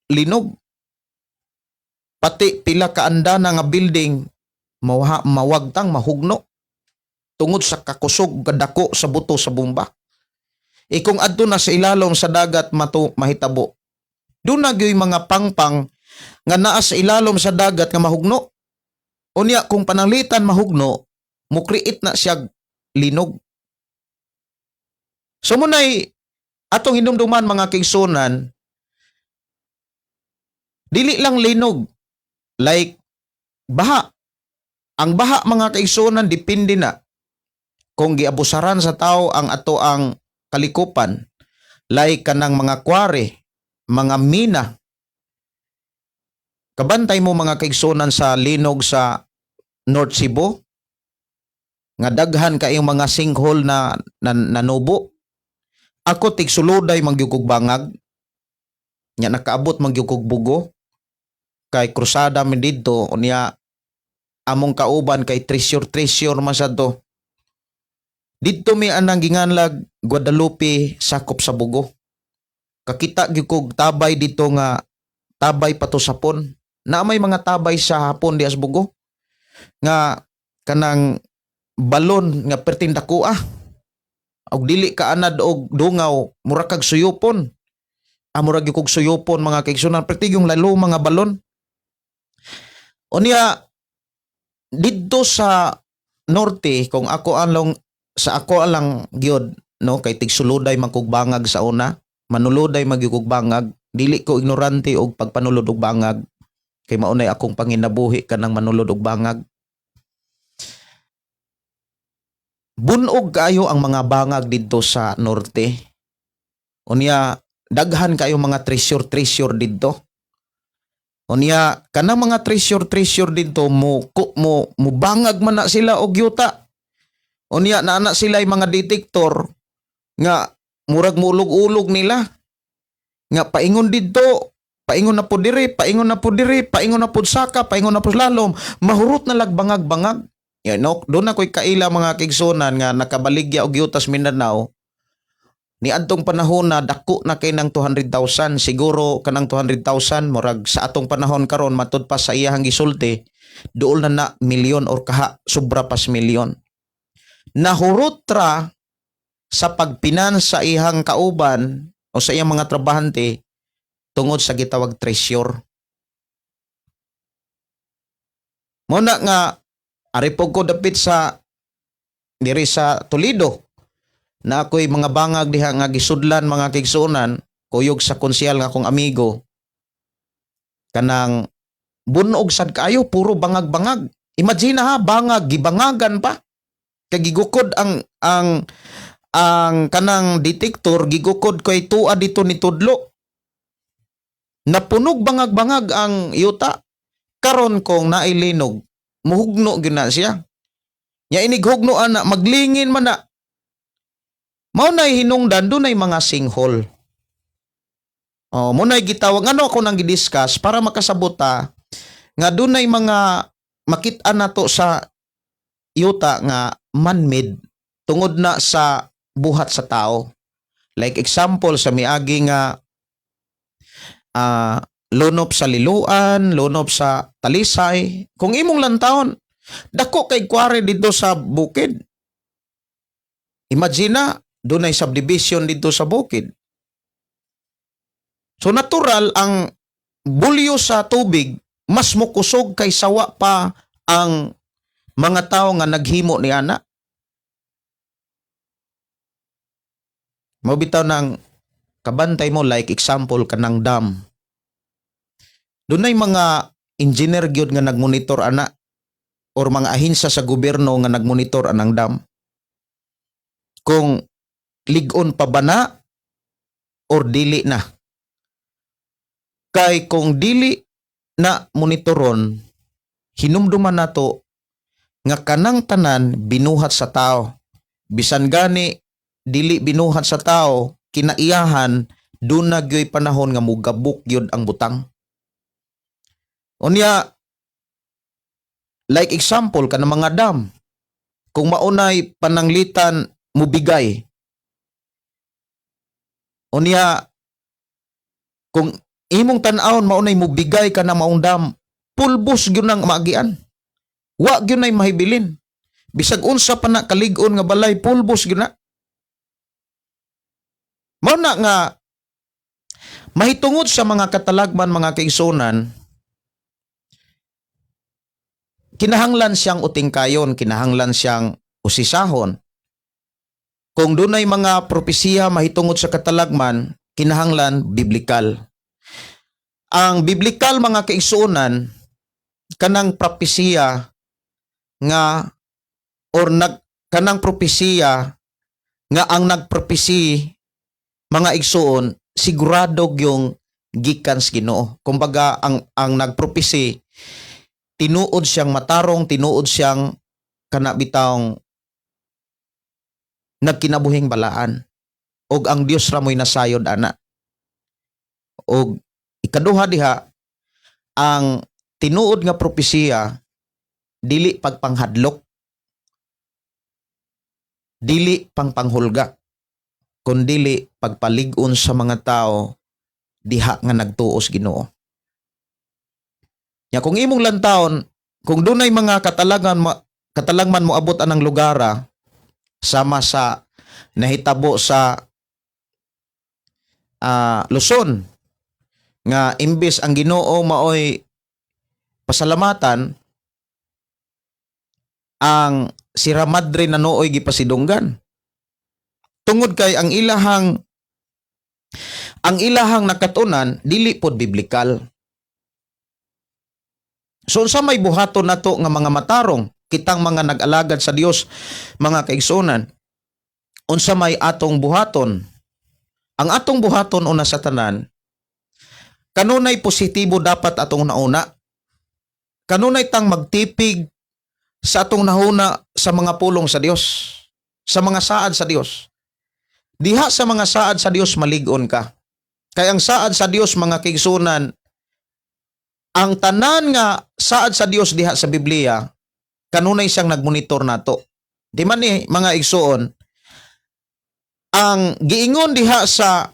linog. Pati pila ka andana nga building mawagtang, mahugno tungod sa kakusog, kadako sa buto sa bomba. E kung adto na sa ilalom sa dagat mato mahitabo, doon na gyuy mga pangpang nga naa sa ilalom sa dagat nga mahugno. Unya kung pananglitan mahugno, mo-create na siya linog. So munay atong hinumduman, mga kaigsunan, dili lang linog, like baha. Ang baha, mga kaigsunan, depende na kung giabusaran sa tao ang ato ang kalikupan, like kanang mga kware, mga mina. Kabantay mo, mga kaigsunan, sa linog sa North Cebu nga daghan kayong mga sinkhole na nanubo. Ako tigsuloday mangyud bangag. Nya nakaabot mangyud bugo kay krusada mi didto. Unya among kauban kay treasure treasure man sad to. Didto mi anang ginganlag Guadalupe, sakop sa Bugo. Kakita gyud kog tabay dito nga tabay pa to sa hapon. Na may mga tabay sa hapon di Bugo nga kanang balon nga perting dako ah. Og dili ka anad og dungaw, mura kag suyupon. Ah, mura gyud kog suyupon, mga kaigsunan, perti yung lalo mga balon. Unya didto sa norte, kung ako along sa ako alang gyud no, kay tigsuluday man kog bangag sa una, manuluday man gyud kog bangag. Dili ko ignorante og pagpanulod og bangag kay maunay akong panginabuhi kanang manulod og bangag. Bunog kaayo ang mga bangag didto sa norte. Unya daghan kayo mga treasure treasure didto. Unya kanang mga treasure treasure didto mo bangag man na sila og yuta. Unya naa na sila mga detector nga murag muulog-ulog nila nga paingon didto, paingon na po dire, paingon na po dire, paingon na po saka, paingon na po lalom, mahurot na lag bangag-bangag. Yan, no? Doon ako'y kaila, mga kaigsunan, nga nakabaligya og yutas Mindanao. Ni adtong panahon na dako na kay ng 200,000, siguro kanang 200,000 murag sa atong panahon karon, matud pa sa iyahang gisulti, duol na na milyon or kaha sobra pas milyon. Nahurot ra sa pagpinan sa iyang kauban o sa iyang mga trabahante tungod sa gitawag treasure. Muna nga ari po ko dapit sa diri sa Toledo na ako'y mga bangag diha nga gisudlan, mga kaigsuonan, kuyog sa konsyal nga akong amigo. Kanang bunog sad kaayo, puro bangag-bangag. Imagine ha, bangag gibangagan pa kay gigukod ang kanang detector, gigukod kay tuwa dito ni tudlo. Napunog bangag-bangag ang yuta. Karon kung nailinog, muhugno gyud na siya. Nya inig hugno ana, maglingin man na. Mao nay hinungdan dunay mga sinkhole. Oh, mo nay gitawag ano ako nang gidiscuss para makasabot ta nga dunay mga makit-an nato sa yuta nga man-made tungod na sa buhat sa tao. Like example sa miagi nga lunop sa Liloan, lunop sa Talisay. Kung imong lantawon, dako kay kware dito sa bukid. Imagine na, dunay subdivision dito sa bukid. So natural ang bulyo sa tubig mas mukusog kay sawa pa ang mga tao nga naghimo ni ana. Mao bitaw nang kabantay mo, like example kanang dam. Dunay mga engineer gyud nga nagmonitor ana or mga ahensa sa gobyerno nga nagmonitor anang dam. Kung lig-on pa ba na or dili na. Kay kung dili na monitoron, hinumduman nato nga kanang tanan binuhat sa tao. Bisan gani dili binuhat sa tao, kinaiyahan duna gyoy panahon nga mugabok gyud ang butang. Unya, like example kanang mga dam, kung maunay pananglitan mubigay. Unya, kung imong tan-awon maunay mubigay ka na maong dam, pulbos gyud nang maagian. Wa gyud nay mahibilin. Bisag unsa pa na kalig-on nga balay, pulbos gyud na. Mao na nga mahitungod sa mga katalagman, mga kaigsunan, kinahanglan siyang utingkayon, kinahanglan siyang usisahon. Kung dunay mga propesiya mahitungod sa katalagman, kinahanglan biblikal. Ang biblikal, mga kaigsuonan, kanang propesiya nga or nag kanang propesiya nga ang nagpropesi, mga igsuon, sigurado yung gikan sa Ginoo. Kumbaga ang nagpropesi tinuod siyang matarong, tinuod siyang kana bitawng nagkinabuhing balaan. Og ang Dios ra mo'y nasayod ana. Og ikaduha diha, ang tinuod nga propesiya dili pagpanghadlok, dili pangpanghulga, kundili pagpalig-on sa mga tao diha nga nagtuos Ginoo. Nya kung imong lantawon, kung dunay mga katalagan katalagman moabot anang lugara sama sa nahitabo sa Luzon nga imbes ang Ginoo maoy pasalamatan, ang Sierra Madre na nooy gipasidunggan tungod kay ang ilahang nakatunan dili pod biblikal. So unsa may buhaton nato nga mga matarong, kitang mga nag-alagad sa Dios, mga kaigsuonan? Unsa may atong buhaton? Ang atong buhaton, una sa tanan, kanunay positibo dapat atong nauna. Kanunay tang magtipig sa atong nahuna sa mga pulong sa Dios, sa mga saad sa Dios. Diha sa mga saad sa Dios malig-on ka. Kay ang saad sa Dios, mga kaigsuonan, ang tanan nga saad sa Dios diha sa Biblia, kanunay siyang nagmonitor nato. Di man ni, mga igsuon, ang giingon diha sa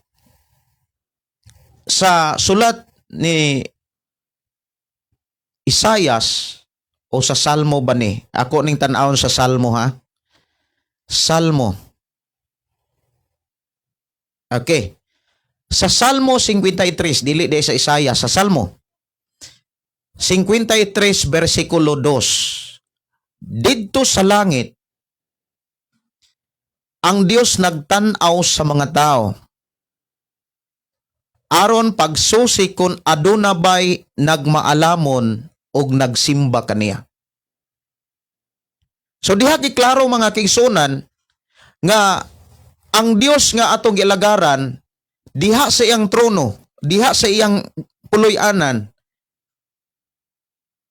sulat ni Isayas o sa Salmo ba ni? Ako ning tan-awon sa Salmo, ha. Salmo. Okay. Sa Salmo 53, dili di sa Isayas, sa Salmo 53 versikulo 2. Didto sa langit ang Dios nagtan-aw sa mga tao aron pagsusi kung aduna bay nagmaalamon og nagsimba kaniya. So diha giklaro, mga kaigsunan, nga ang Dios nga atong gilagaran diha sa iyang trono, diha sa iyang puloy-anan,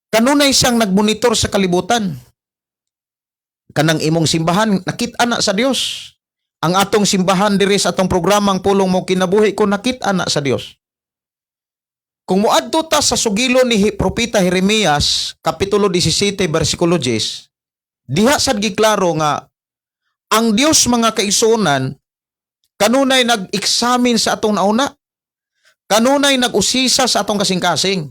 kanunay siyang nagmonitor sa kalibutan. Kanang imong simbahan nakit-a na sa Dios. Ang atong simbahan diri sa atong programang Pulong Mo Kinabuhi ko, nakit-a na sa Dios. Kung moadto ta sa sugilo ni Propeta Jeremias, kapitulo 17 bersikulo 10, diha sad giklaro nga ang Dios, mga kaigsuonan, kanunay nag-examine sa atong nauna. Kanunay nag-usisa sa atong kasing-kasing.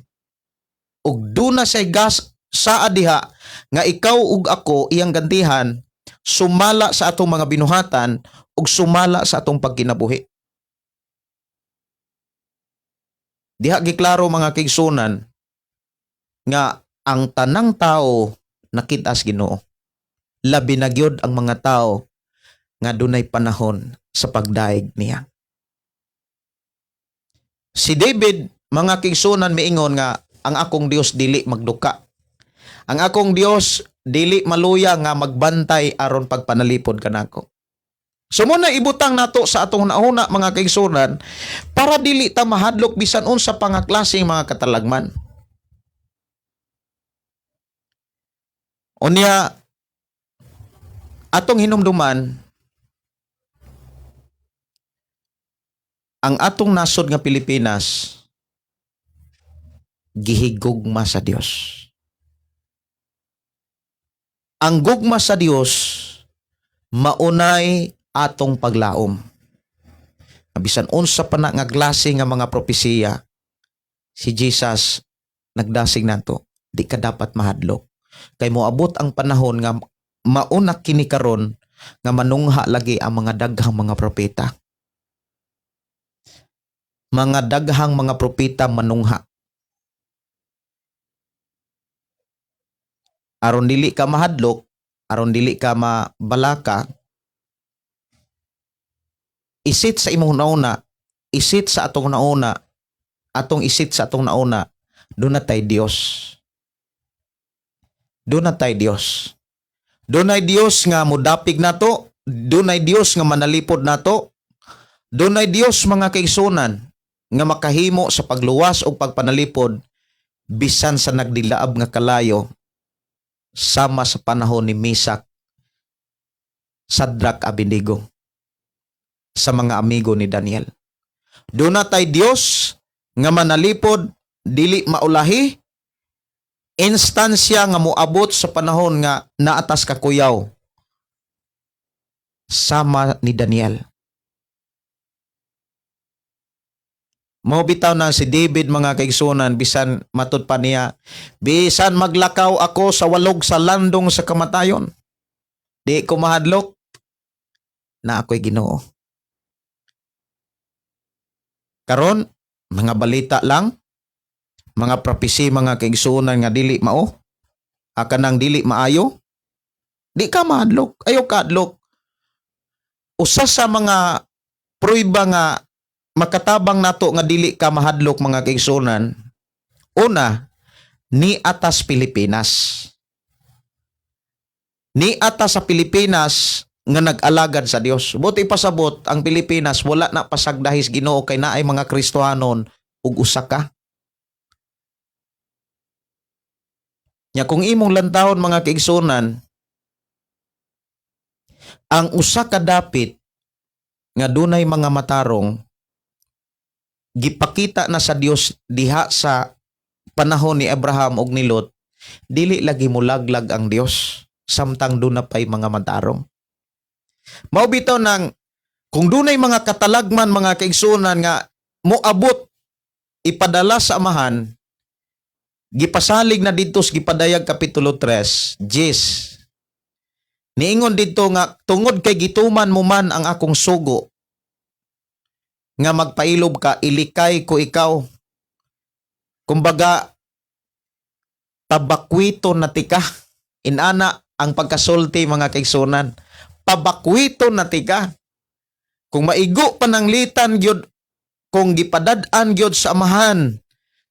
Ug duna say gas saa diha nga ikaw ug ako iyang gantihan sumala sa atong mga binuhatan ug sumala sa atong pagkinabuhi. Diha giklaro, mga kaigsuonan, nga ang tanang tao nakita sa Ginoo. Labi na gyud ang mga tao nga dunay panahon sa pagdayeg niya. Si David, mga kaigsuonan, miingon nga ang akong Dios dili magduka. Ang akong Dios dili maluya nga magbantay aron pagpanalipod kanako. So mao na ibutang nato sa atong nauna, mga kaigsuonan, para dili ta mahadlok bisan unsa pa nga klaseng mga katalagman. Unya, atong hinumduman ang atong nasod nga Pilipinas gihigugma sa Dios. Ang gugma sa Dios maunay atong paglaom. Bisan unsa pa na nga klase nga mga propesiya, si Jesus nagdasig nato, di ka dapat mahadlok. Kay moabot ang panahon nga mauna kini karon nga manungha lagi ang mga daghang mga propeta. Mga daghang mga propeta manungha. Aron dili ka mahadlok, aron dili ka mabalaka, isit sa imong nauna, isit sa atong nauna, atong isit sa atong nauna, duna tay Dios. Duna tay Dios. Dunay Dios nga mudapig nato, dunay Dios nga manalipod nato, dunay Dios, mga kaigsuonan, nga makahimo sa pagluwas o pagpanalipod bisan sa nagdilaab nga kalayo sama sa panahon ni Misak, Sadrak, Abednego sa mga amigo ni Daniel. Duna tay Dios nga manalipod, dili maulahi instansya nga moabot sa panahon nga naatas kakuyaw sama ni Daniel. Mao bitaw na si David, mga kaigsuonan, bisan matud pa niya, "Bisan maglakaw ako sa walog sa landong sa kamatayon, di ko mahadlok na ako'y Ginoo." Karon, mga balita lang, mga propesy, mga kaigsuonan, nga dili mao, kanang dili maayo, di ka mahadlok, ayaw ka adlok. Usa sa mga pruiba nga makatabang nato nga dili ka mahadlok, mga kaigsuonan, una, ni atas Pilipinas. Ni atas sa Pilipinas nga nag-alagad sa Dios. Buot ipasabot, ang Pilipinas wala na pasagdahis Ginoo kay naay mga Kristohanon ug usa ka. Nya kung imong lantawon, mga kaigsuonan, ang usa ka dapit nga dunay mga matarong gipakita na sa Dios diha sa panahon ni Abraham ug ni Lot, dili lagi mulaglag ang Dios samtang duna pay mga matarong. Mao bitaw nang kung dunay mga katalagman, mga kaigsuonan, nga moabot ipadala sa Amahan, gipasalig na didto sa gipadayag kapitulo 3, Jis. Niingon didto nga tungod kay gituman mo man ang akong sugo nga magpailob ka, ilikay ko ikaw. Kumbaga, pabakwito na tika. Inana ang pagkasulti, mga kaigsuonan. Pabakwito na tika. Kung maigo pananglitan gyud, kung gipadad-an gyud sa Amahan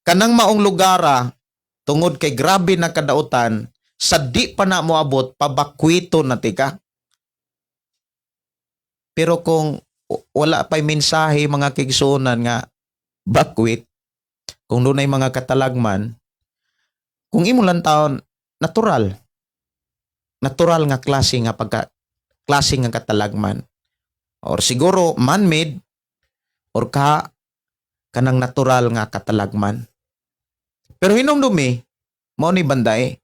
kanang maong lugara tungod kay grabe na kadautan, sa di pa na moabot, pabakwito na tika. Pero kung wala pa'y mensahe, mga kaigsuonan, nga bakwit, kung dunay mga katalagman, kung imo lang taon, natural. Natural nga klase nga pagka klase nga katalagman. Or siguro man-made or ka kanang natural nga katalagman. Pero hinumdumi, mao ni banday,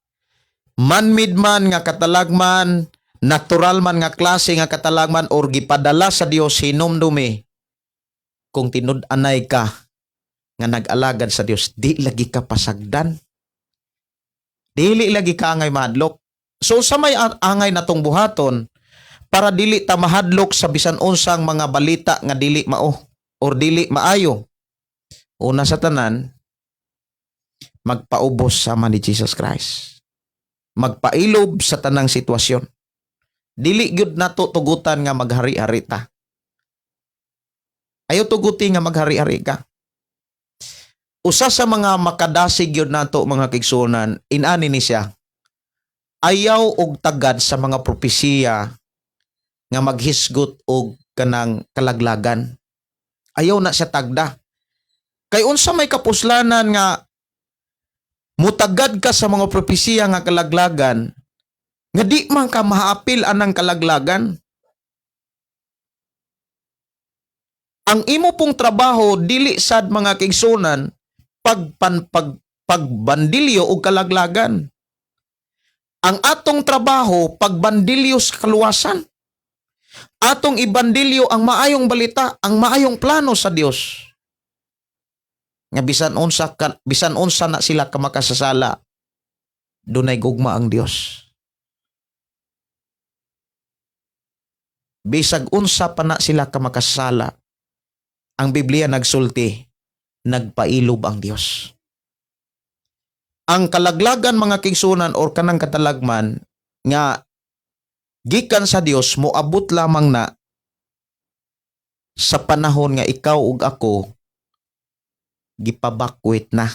man-made man nga katalagman, natural man nga klase nga katalagman or gipadala sa Dios, hinumdumi kung tinud-anay ka nga nag-alagad sa Dios, di lagi ka pasagdan. Dili lagi ka angay mahadlok. So sa may angay natong buhaton para dili ta mahadlok sa bisan unsang mga balita nga dili mao or dili maayo? Una sa tanan, magpaubos sama ni Jesus Christ. Magpailob sa tanang sitwasyon. Dili gyud nato tugutan nga maghari-hari ta. Ayaw tuguti nga maghari-hari ka. Usa sa mga makadasig gyud nato, mga kaigsuonan, inani ni siya. Ayaw og tagad sa mga propesiya nga maghisgot og kanang kalaglagan. Ayaw na siya tagda. Kay unsa may kapuslanan nga mutagad ka sa mga propesiya nga kalaglagan nga di man ka maapil anang kalaglagan? Ang imo pong trabaho dili sad, mga kaigsuonan, pagpan pag pagbandilyo og kalaglagan. Ang atong trabaho, pagbandilyo sa kaluwasan. Atong ibandilyo ang maayong balita, ang maayong plano sa Dios. Nga bisan unsa na sila ka makasasala, dunay gugma ang Dios. Bisag unsa pa na sila ka makasasala, ang Biblia nagsulti, nagpailob ang Dios. Ang kalaglagan, mga kaigsuonan, or kanang katalagman nga gikan sa Dios, moabot lamang na sa panahon nga ikaw ug ako gipabakwit na.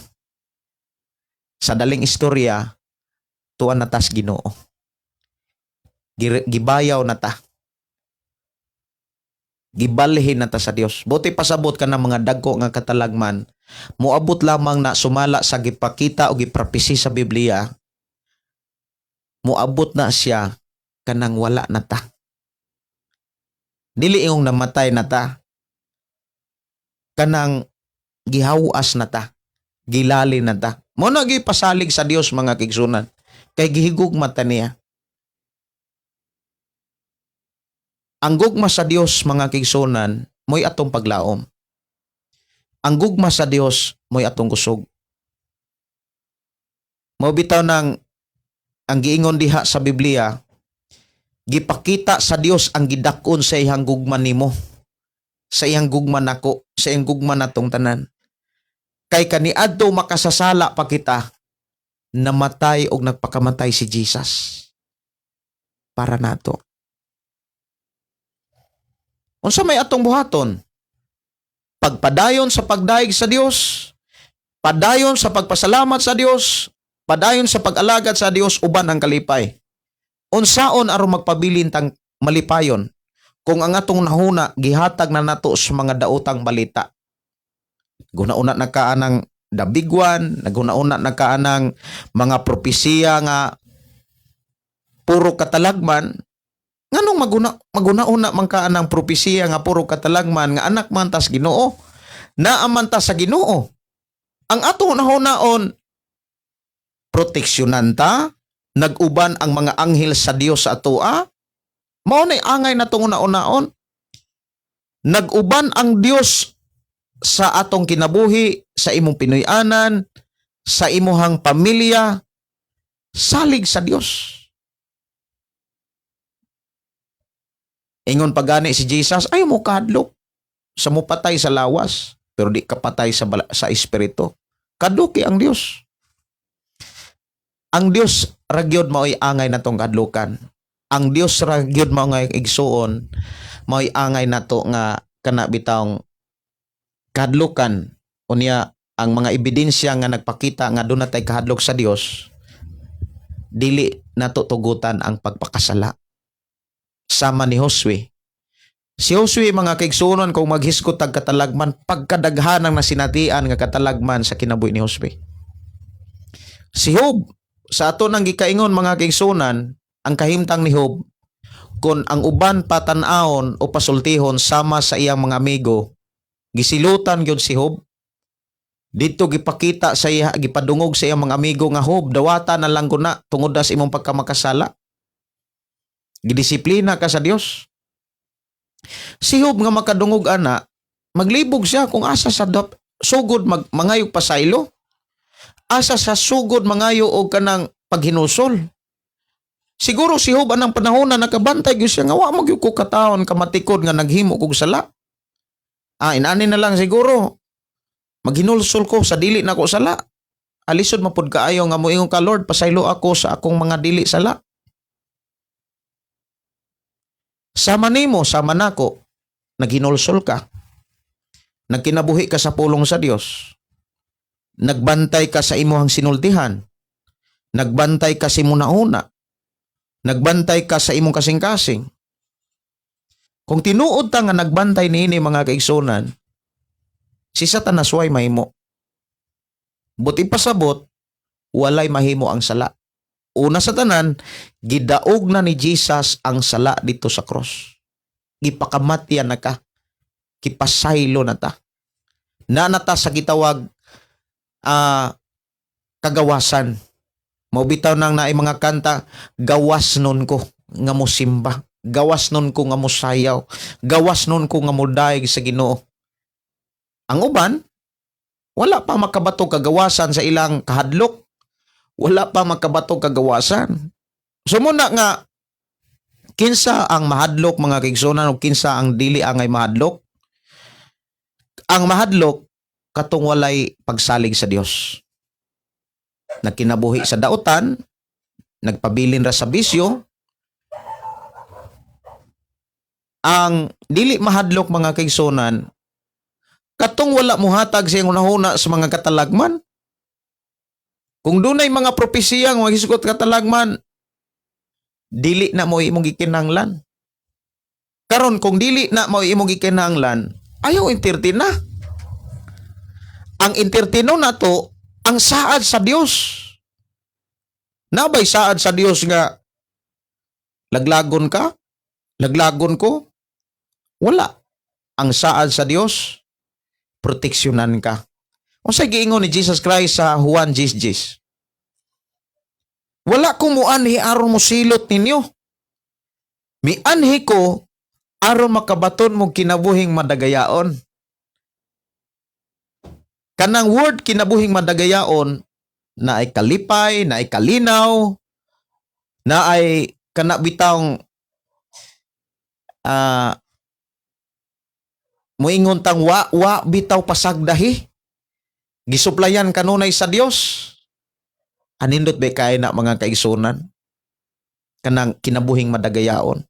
Sa daling istorya, tuan na tas Ginoo. Gibayaw na ta. Gibalhin na ta sa Dios. Buot pasabot ka ng mga dagko nga katalagman, moabot lamang na sumala sa gipakita o gipropesy sa Biblia, moabot na siya kanang wala na ta. Dili ingong namatay na ta. Kanang gihawas na ta. Gilali na ta. Mao na pasalig sa Dios, mga kaigsuonan. Kay gihigugma ta niya. Ang gugma sa Dios, mga kaigsuonan, mo'y atong paglaom. Ang gugma sa Dios mo'y atong kusog. Mao bitaw nang ang giingon diha sa Biblia, gipakita sa Dios ang gidakon sa iyang gugma nimo, sa iyang gugma nako, sa iyang gugma natong tanan. Kay kaniadto makasasala pa kita, namatay og nagpakamatay si Jesus para nato. Unsa may atong buhaton? Pagpadayon sa pagdayeg sa Dios, padayon sa pagpasalamat sa Dios, padayon sa pag-alagad sa Dios uban ang kalipay. Unsaon aron magpabilin tang malipayon kung ang atong nahuna gihatag na nato sa mga daotang balita? Guna-una na ka anang dabigwan, naguna-una na ka anang mga propesiya nga puro katalagman. Nganong maguna-una man ka anang propesiya nga puro katalagman nga anak man tas Ginoo? Naa man ta sa Ginoo. Ang atong nahunaon, proteksyonan ta, nag-uban ang mga anghel sa Dios sa atoa. Mao nay angay natong una-unaon. Nag-uban ang Dios sa atong kinabuhi, sa imong Pinoy-anan, sa imuhang pamilya, salig sa Dios. Ingon pagani si Jesus, "Ay mo kahadlok sa mupatay sa lawas, pero di ka patay sa espiritu." Kaduki ang Dios. Ang Dios ra gyud mao'y angay natong kahadlukan. Ang Dios ra gyud mao nga igsuon, mao'y angay nato nga kana bitawng kahadlukan. Unya ang mga ebidensya nga nagpakita nga doon natay kahadlok sa Dios, dili nato tugutan ang pagpakasala. Sama ni Josue. Si Josue, mga kaigsuonan, kung maghisgot tag katalagman, pagkadaghan ang nasinatian nga katalagman sa kinabuhi ni Josue. Si Job, sa ato nang gikaingon, mga kaigsuonan, ang kahimtang ni Job, kung ang uban patan-awon o pasultihon sama sa iyang mga amigo, gisilutan gyud si Job. Dito gipakita sa iya, gipadungog sa iyang mga amigo nga, "Job, dawata na lang ko na tungod na sa imong pagkamakasala." Gidisiplina ka sa Dios. Si Job nga makadungog ana, maglibog siya kung asa sa sugod mangayog pasaylo. Asa sa sugod mangayo og kanang paghinusol. Siguro si Job anang panahon na nakabantay gyud siya nga wa magyud ko katawon kamatikod nga naghimo kog sala. Ah, inani na lang siguro. Maghinulsol ko sa dili nako sala. Alisod mapud kaayo nga moingon ka, "Lord, pasaylo ako sa akong mga dili sala." Sama nimo, sama nako, naghinulsol ka. Nagkinabuhi ka sa pulong sa Dios. Nagbantay ka sa imuhang sinultihan. Nagbantay ka sa imong nauna. Nagbantay ka sa imong kasing-kasing. Kung tinuod ta nga nagbantay niini, mga kaigsunan, si Satanas way mahimo. Buti pasabot, walay mahimo ang sala. Una sa tanan, gidaog na ni Jesus ang sala dito sa cross. Gipakamatyan na ka. Gipasaylo na ta. Nanata sa gitawag kagawasan. Mao bitaw nang naay mga kanta, "Gawas nun ko nga mosimba. Gawas nun ko nga mosayaw. Gawas nun ko nga modayeg sa Ginoo." Ang uban, wala pa makabato kagawasan sa ilang kahadlok. Wala pa makabato kagawasan. So muna nga, kinsa ang mahadlok, mga kaigsunan, o kinsa ang dili angay mahadlok? Ang mahadlok katong walay pagsalig sa Dios. Nagkinabuhi sa dautan, nagpabilin ra sa bisyo. Ang dili mahadlok, mga kaigsunan, katong wala muhatag sa iyang hunahuna sa mga katalagman. Kung dunay mga propesiya nga magisgot katalagman, dili na mo imong gikinahanglan. Karon kung dili na mo imong gikinahanglan, ayaw entertain na. Ang entertaino na to, ang saad sa Dios. Nabay saad sa Dios nga laglagon ka? Laglagon ko? Wala. Ang saad sa Dios, proteksyonan ka. Unsay giingon ni Jesus Christ sa Juan 10:10? "Wala ko muanhi aron mosilot ninyo. Mianhi ko aron makabaton mo kinabuhing madagayaon." Kanang word "kinabuhing madagayaon" na ay kalipay, na ay kalinaw, na ay kana bitawng muingon tang wa wa bitaw pasagdahi. Gisuplayan kanunay sa Dios. Anindot ba kay na, mga kaigsunan? Kanang kinabuhing madagayaon.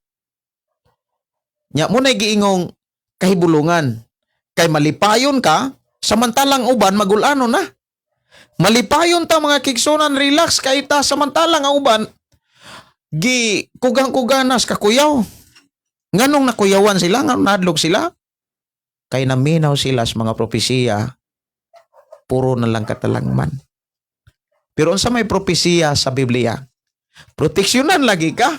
Nya mo na giingong kahibulungan. Kay malipayon ka, samantalang uban magulano na. Malipayon ta, mga kaigsunan, relax kay ta, samantalang ang uban gi kugang-kuganas kakuyaw. Nganong nakuyawan sila, nganong nahadlok sila? Kay naminaw sila sa mga propesiya, puro na lang katalangman. Pero unsa may propesiya sa Biblia? Proteksyonan lagi ka.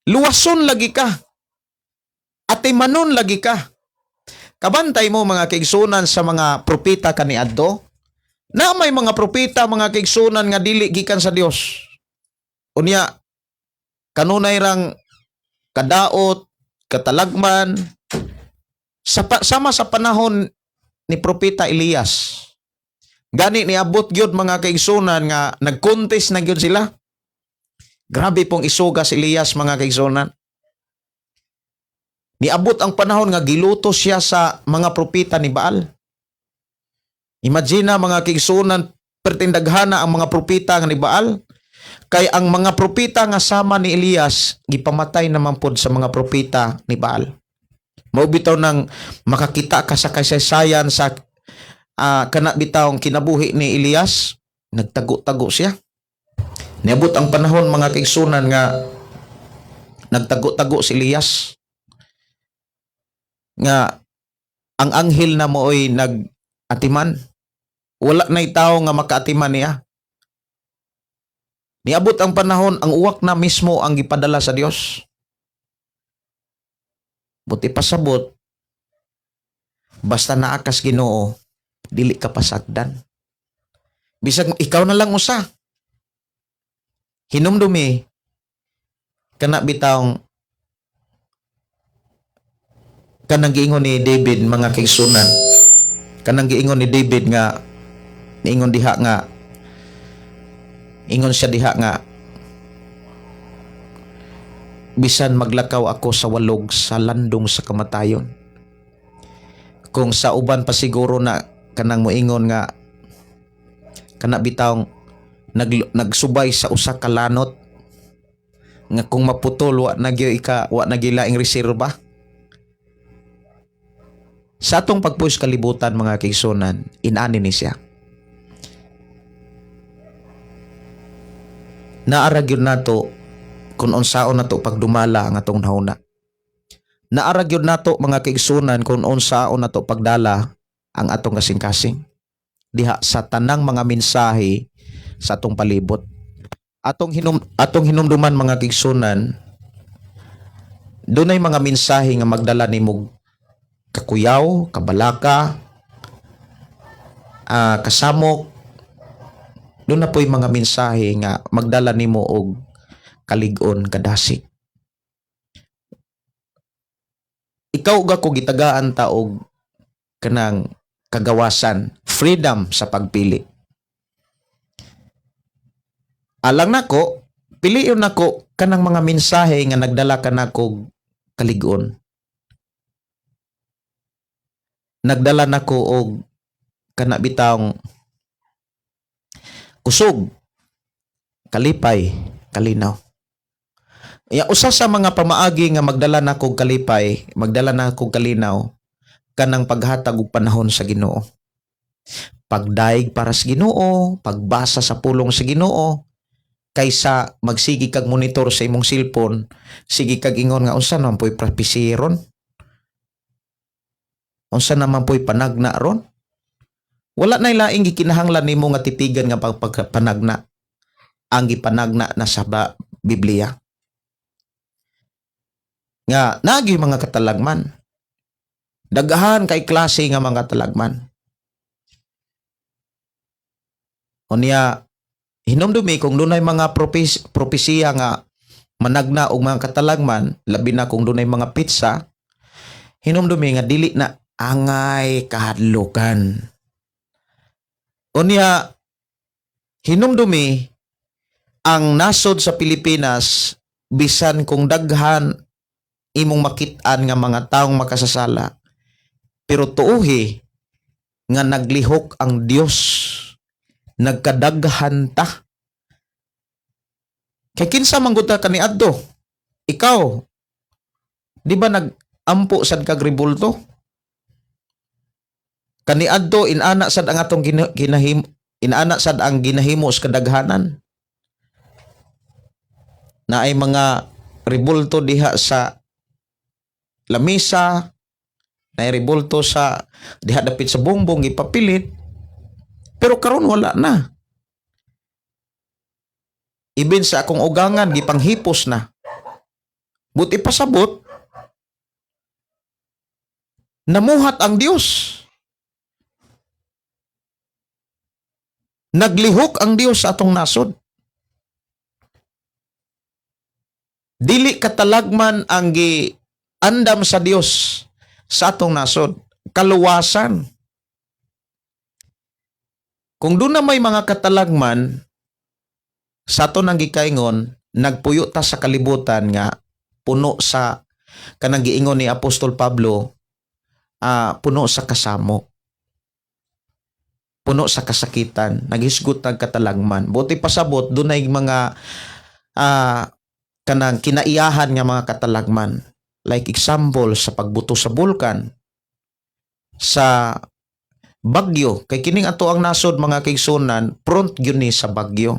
Luwason lagi ka. Atimanon lagi ka. Kabantay mo, mga kaigsunan, sa mga propeta kaniadto, na may mga propeta, mga kaigsunan, nga dili gikan sa Dios. Unya kanunay rang kadaot, katalagman sama sa panahon ni propeta Elias. Gani niabot gyud, mga kaigsunan, nga nag-contest na gyud sila. Grabe pong isuga si Elias, mga kaigsunan. Niabot ang panahon nga giluto siya sa mga propeta ni Baal. Imagine na, mga kaigsunan, pertindaghana ang mga propeta nga ni Baal. Kay ang mga propeta nga sama ni Elias gipamatay naman pod sa mga propeta ni Baal. Mao bitaw nang makakita ka sa kasaysayan sa kana bitawng kinabuhi ni Elias, nagtago-tago siya. Niabot ang panahon, mga kaigsunan, nga nagtago-tago si Elias. Nga ang anghel na mooy nag-atiman. Wala na'y tao nga makaatiman niya. Niabot ang panahon, ang uwak na mismo ang gipadala sa Dios. Buti pasabot, basta naa kas Ginoo, dili ka pasagdan. Bisag ikaw na lang usa. Hinumdumi kana bitawng kanang giingon ni David, mga kaigsunan. Kanang giingon ni David nga niingon diha nga ingon siya diha nga, "Bisan maglakaw ako sa walog sa landong sa kamatayon." Kung sa uban pa siguro na Kanang moingon nga kana bitawng nagsubay sa usa ka lanot nga kung maputol, wa na gyud ika, wa na gyud laing reserba sa atong pagpuyo sa kalibutan. Mga kaigsuonan, inani ni siya. Naa ra gyud nato kung unsaon nato pagdumala ang atong nahuna. Naa ra gyud nato, mga kaigsuonan, kung unsaon nato pagdala ang atong kasing-kasing diha sa tanang mga mensahe sa atong palibot. Atong hinumduman, mga kaigsuonan, dunay mga mensahe nga magdala nimo kakuyaw, kabalaka, kasamok. Duna po'y mga mensahe nga magdala nimo og kalig-on, kadasig. Ikaw ug ako, gitagaan ta og kanang kagawasan, freedom sa pagpili. Alang nako, pilion nako kanang mga mensahe nga nagdala kanako kalig-on. Nagdala nako og kana bitawng kusog, kalipay, kalinaw. Ya, usa sa mga pamaagi nga magdala nako og kalipay, magdala nako og kalinaw, kanang paghatag og panahon sa Ginoo. Pagdaig para sa Ginoo, pagbasa sa pulong sa Ginoo, kaysa magsige kag monitor sa imong cellphone, sige kag ingon nga unsa naman po'y prophecy ron? Unsa naman po'y panagna ron? Wala na laing gikinahanglan nimo nga titigan nga pagpanagna. Ang gipanagna na sa Biblia. Nga nagi mga katalagman. Daghan kay klase nga mga katalagman. Unya, hinumdumi kung dunay mga propesiya nga managna og mga katalagman, labi na kung dunay mga petsa, hinumdumi nga dili na angay kahadlukan. Unya, hinumdumi ang nasod sa Pilipinas, bisan kung daghan imong makit-an nga mga taong makasasala, pero tuohi nga naglihok ang Dios, nagkadaghan ta. Kay kinsa man gud ta kaniadto? Ikaw, di ba nag-ampo sad kag rebulto kaniadto? Inana sad ang atong ginahim, inana sad ang ginahimo sa kadaghanan na ay mga rebulto diha sa lamisa, na rebulto sa diha dapit sa Bongbong, ipapilit. Pero karon wala na. Ibin sa akong ugangan, gipanghipos na. Buti pasabot, namuhat ang Dios, naglihok ang Dios sa atong nasod. Dili katalagman ang giandam sa Dios sa atong nasod, kaluwasan. Kung duna may mga katalagman sa ato nang gikaingon, nagpuyo ta sa kalibutan nga puno sa kanang giingon ni Apostol Pablo, puno sa kasamok, puno sa kasakitan, naghisgot tag katalagman. Buti pasabot, dunay mga kanang kinaiyahan nga mga katalagman, like example sa pagbuto sa bulkan, sa bagyo. Kay kining ato ang nasod, mga kaigsuonan, front gyud ni sa bagyo.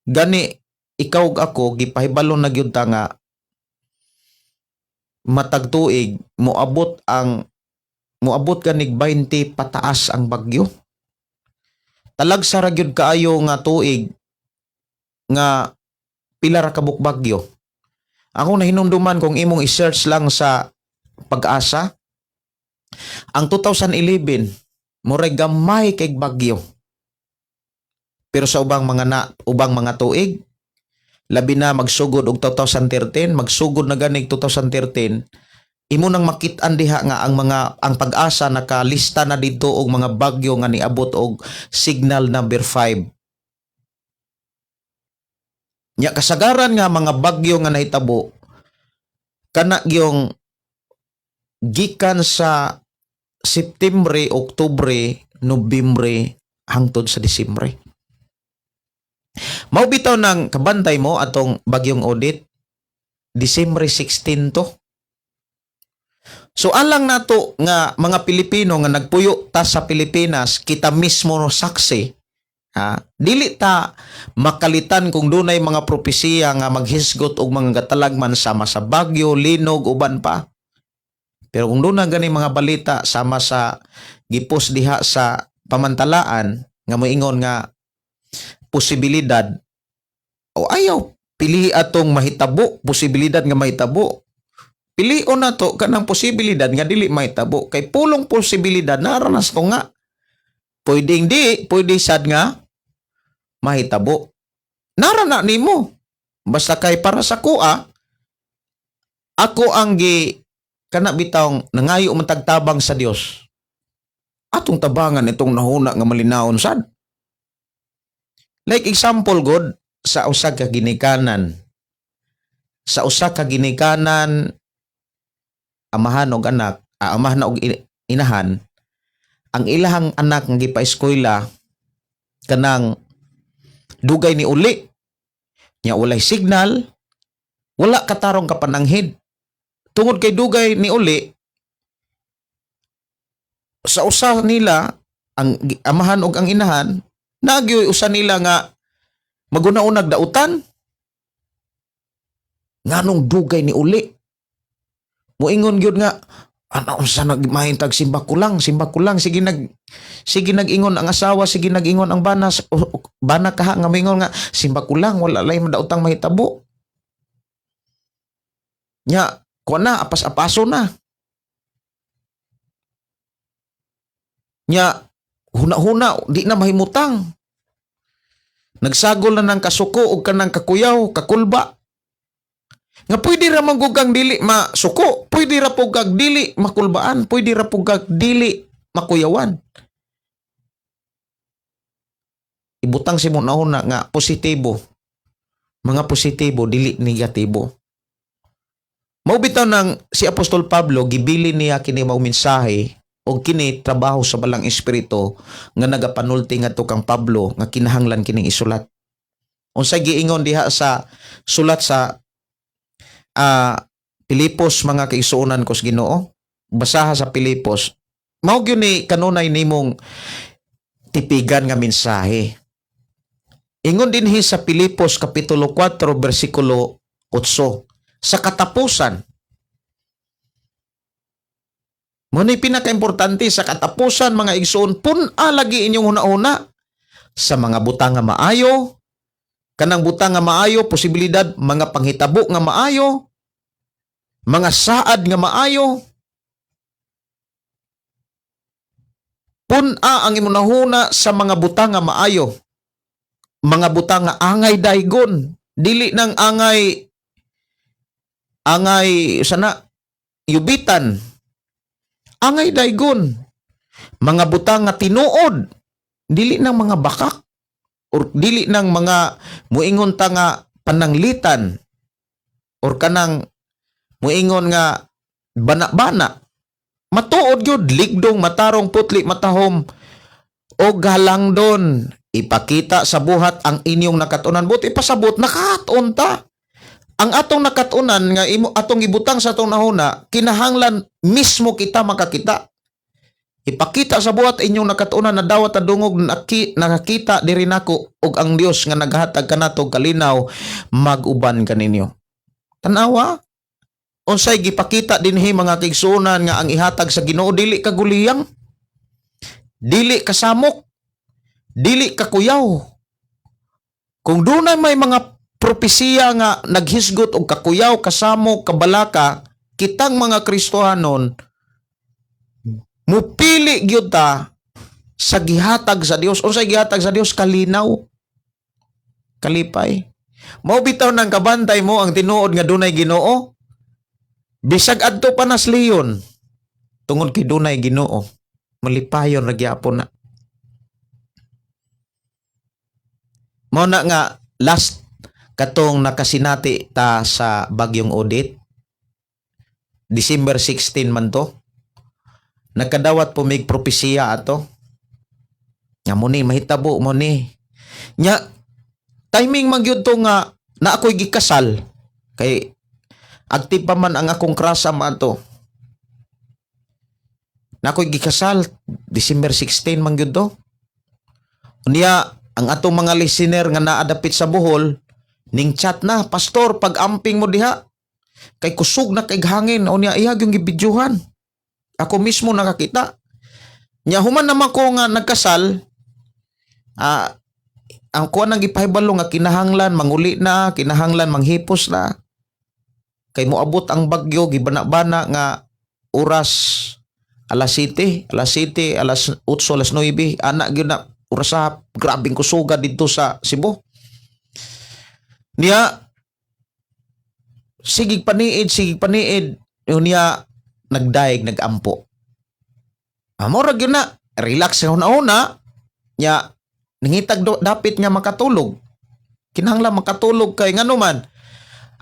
Gani ikaw ug ako, gipahibalo na gyud ta nga matag tuig moabot ganig 20 pataas ang bagyo. Talagsa ra gyud kaayo nga tuig nga pila ra kabuk bagyo. Ako nahinumduman, kung imong i-search lang sa PAGASA, ang 2011 murag gamay kay bagyo. Pero sa ubang mga tuig, labi na magsugod og 2013, magsugod na ganig 2013, imo nang makit-an diha nga ang PAGASA nakalista na didto og mga bagyo nga niabot og signal number 5. Nya kasagaran nga mga bagyo nga nahitabo kana gyung gikan sa September, Oktubre. Nobyembre hangtod sa Disyembre. Mao bitaw ng kabantay mo atong bagyong Odette, Disyembre 16 to. So alang nato nga mga Pilipino nga nagpuyo ta sa Pilipinas, kita mismo no saksi, ha? Dili ta makalitan kung dunay mga propesiya nga maghisgot og mga gatalagman sama sa bagyo, linog, uban pa. Pero kung doon gani mga balita sama sa gipos diha sa pamantalaan nga moingon nga posibilidad o ayaw pili atong mahitabo, posibilidad nga mahitabo, pilion na to kanang posibilidad nga dili mahitabo, kay pulong posibilidad naranas ko nga pwedeng di, pwede sad nga mahitabo. Nara na nimo, basta kay para sa kuha ako ang gi kana bitawng nangayo man tagtabang sa Dios, atong tabangan itong nahuna nga malinawon sad. Like example god, sa usa ka ginikanan, amahan og anak, amahan og inahan, ang ilahang anak nga gipa-eskwela kanang dugay ni uli nya, walay signal, wala katarong kapananghid tungod kay dugay ni uli. Sa usa nila, ang amahan og ang inahan, nagyoy usa nila nga maguna-unag dautan nganong dugay ni uli. Moingon gyud nga ana, unsa nagmahintag, simba ko lang, simba ko lang. Sige nag-ingon ang asawa, sige nag-ingon ang bana, bana kaha nga moingon nga simba ko lang, wala lay madautang mahitabo nya. Kuha na, apas-apaso na nya, huna-huna di na mahimutang, nagsagol na ng kasuko og kanang kakuyaw, kakulba nga pwede ra man gud kang dili masuko, pwede ra pud kag dili makulbaan, pwede ra pud kag dili makuyawan. Ibutang si mo na nga positibo, mga positibo, dili negatibo. Mao bitaw nang si Apostol Pablo gibili niya kini mao mensahe og kini trabaho sa Balang Espiritu nga nagapanulti ngadto kang Pablo nga kinahanglan kining isulat. Unsay giingon diha sa sulat sa Pilipos, mga kaigsuonan ko sa Ginoo? Basaha sa Pilipos. Mao gyud ni kanunay nimong tipigan nga mensahe. Ingon dinhi sa Pilipos kapitulo 4 bersikulo 8, sa katapusan. Mo ni pinakaimportante sa katapusan, mga igsoon, pun-a lagi inyong huna-huna sa mga butang nga maayo, kanang butang nga maayo, posibilidad, mga panghitabo nga maayo, mga saad nga maayo. Pun-a ang imong nahuna sa mga butang nga maayo. Mga butang nga angay daygon, dili nang angay angay sana yubitan. Angay daygon. Mga butang nga tinuod, dili nang mga bakak or dili nang mga muingon ta nga pananglitan or kanang muingon nga bana-bana. Matuod gyud, ligdong, matarong, putli, matahom o galangdon. Ipakita sa buhat ang inyong nakatunan. Buti pasabot nakatuon ta. Ang atong nakatunan nga imo atong ibutang sa atong nahuna, kinahanglan mismo kita makakita. Ipakita sa buhat inyong nakatunan na dawat na dungog nakakita diri nako ug ang Dios nga naghatag kanato kalinaw mag-uban kaninyo. Tanawa, unsay gipakita dinhi, mga kaigsuonan, nga ang ihatag sa Ginoo dili kaguliyang, dili kasamok, dili kakuyaw. Kung dunay may mga propesiya nga naghisgot og kakuyaw, kasamok, kabalaka, kitang mga Kristohanon mupili gyud ta sa gihatag sa Dios. Unsay gihatag sa Dios? Kalinaw, kalipay. Mao bitaw nang kabantay mo ang tinuod nga dunay Ginoo. Bisag adto pa nas leon, tungod kay dunay Ginoo, malipayon ra gyapon na. Mao na nga last katong nakasinati ta sa bagyong Odette, December 16 man to, nagkadawat po mig propesiya ato. Nga mo ni mahitabo mo ni. Nya timing man gyud to nga na ako'y gikasal kay active pa man ang akong krasa ato. Na ako'y gikasal December 16 man gyud to. Unya ang atong mga listener nga naadapit sa Bohol ning chat na, "Pastor, pag-amping mo diha kay kusog na kay hangin." Unya iya yung gibidyuhan. Ako mismo nakakita. Nya human naman ko nga nagkasal, ang kuan nang gipahibalo nga kinahanglan manguli na, kinahanglan manghipos na. Kay moabot ang bagyo, gibana-bana nga oras alas 7, alas 7, alas 8, alas 9, ana gyud na oras sa grabeng kusuga didto sa Cebu. Niya sigig paniid, sigig paniid, niya nagdaig nagampo. Mura gyud na, relax sa una-una, nya nangitag dapit nga makatulog. Kinahanglan makatulog kay ngano man.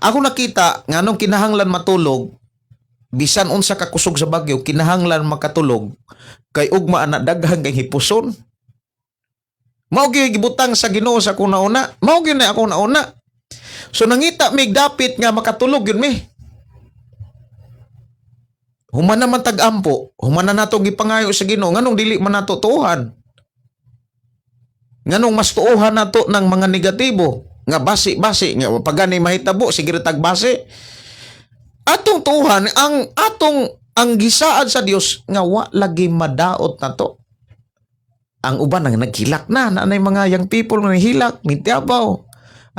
Ako nakita nganong kinahanglan matulog bisan unsa ka kusog sa bagyo, kinahanglan makatulog kay ugma ana daghan kay hipuson. Mao gyud gibutang sa Ginoo sa akong nauna. Mao gyud na akong nauna. So nangita mig dapit nga makatulog yun mi. Human naman tag-ampo, human na nato gipangayo sa Ginoo nganong dili man nato tuohan? Nganong mas tuohan nato ng mga negatibo nga basi-basi nga pagani mahitabo sige ra tag basi. Atong tuohan ang atong ang gisaad sa Dios nga wa lagi madaot nato. Ang uban nang naghilak na, naanay mga young people nga nahilak, nitiabaw.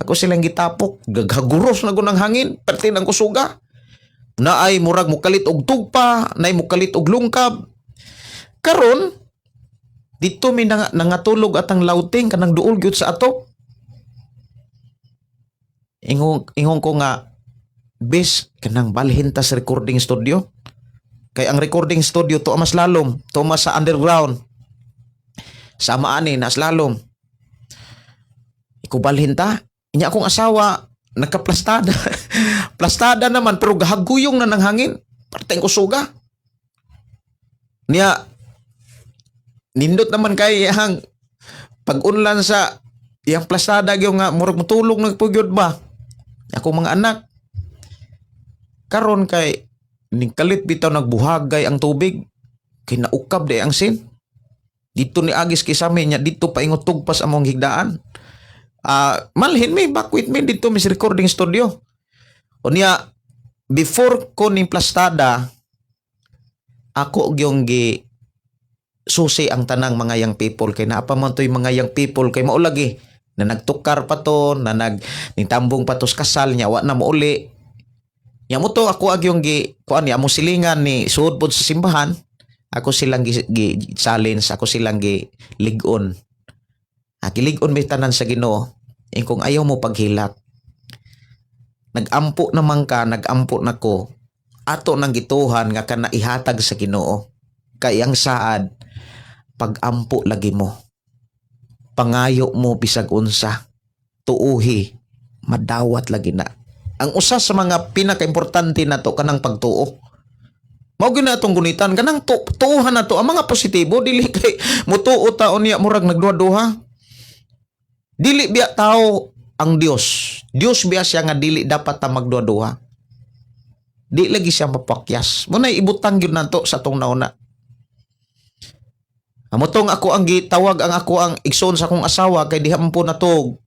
Ako silang gitapok, gaghaguros na ng hangin, perti ng kusuga. Naay murag mukalit og tugpa, naay mukalit og lungkab. Karon dito mi nangatulog atang lauting kanang duol gyud sa atop. Ingon ko nga bes kanang balhin ta sa recording studio. Kay ang recording studio to mas lalom, to mas sa underground. Sama ani nas lalom. Ikubalhin ta. Inya akong asawa nakaplastada. Plastada naman pero gahaguyong na ng hangin. Parteng kusuga. Niya nindot naman kay ang pag-unlan sa iyang plastada gyud nga murag mutulog nagpugyod ba. Akong mga anak karon kay ning kalit bitaw nagbuhagay ang tubig kay naukab di ang sin. Dito ni agis kisame nya dito paingot tugpas among higdaan. Malhin mi, bakwit mi dito mi sa recording studio. Unya before ko ning plastada ako gyung gi susi ang tanang mga young people kay naa pa man to'y mga young people kay mao lagi na nagtukar pa to na nag nitambong pa to sa kasal niya wa na mouli. Nya mo to ako agyong gi kuan ni among silingan ni suod pod sa simbahan, ako silang gi challenge, ako silang gi lig-on. Gilig-on mi tanan sa Ginoo. Kung ayaw mo paghilak, nagampo naman ka, nagampo na ko, ato nang gituhan nga kana ihatag sa Ginoo. Kay ang saad, pagampo lagi mo. Pangayo mo bisag unsa, tuuhi, madawat lagi na. Ang usa sa mga pinakaimportante nato kanang pagtuo. Mao gyud na atong gunitan kanang tuuhan nato ang mga positibo, dili kay mutuo ta unya murag nagduha-duha. Dili biya tao ang Dios. Dios biya siya nga dili dapat ta magduha-duha. Di lagi siya mapakyas. Muna ibutang gyud nato sa atong nauna. Amo tong ako ang gitawag ang ako ang igsoon sa akong asawa kay diha man po nato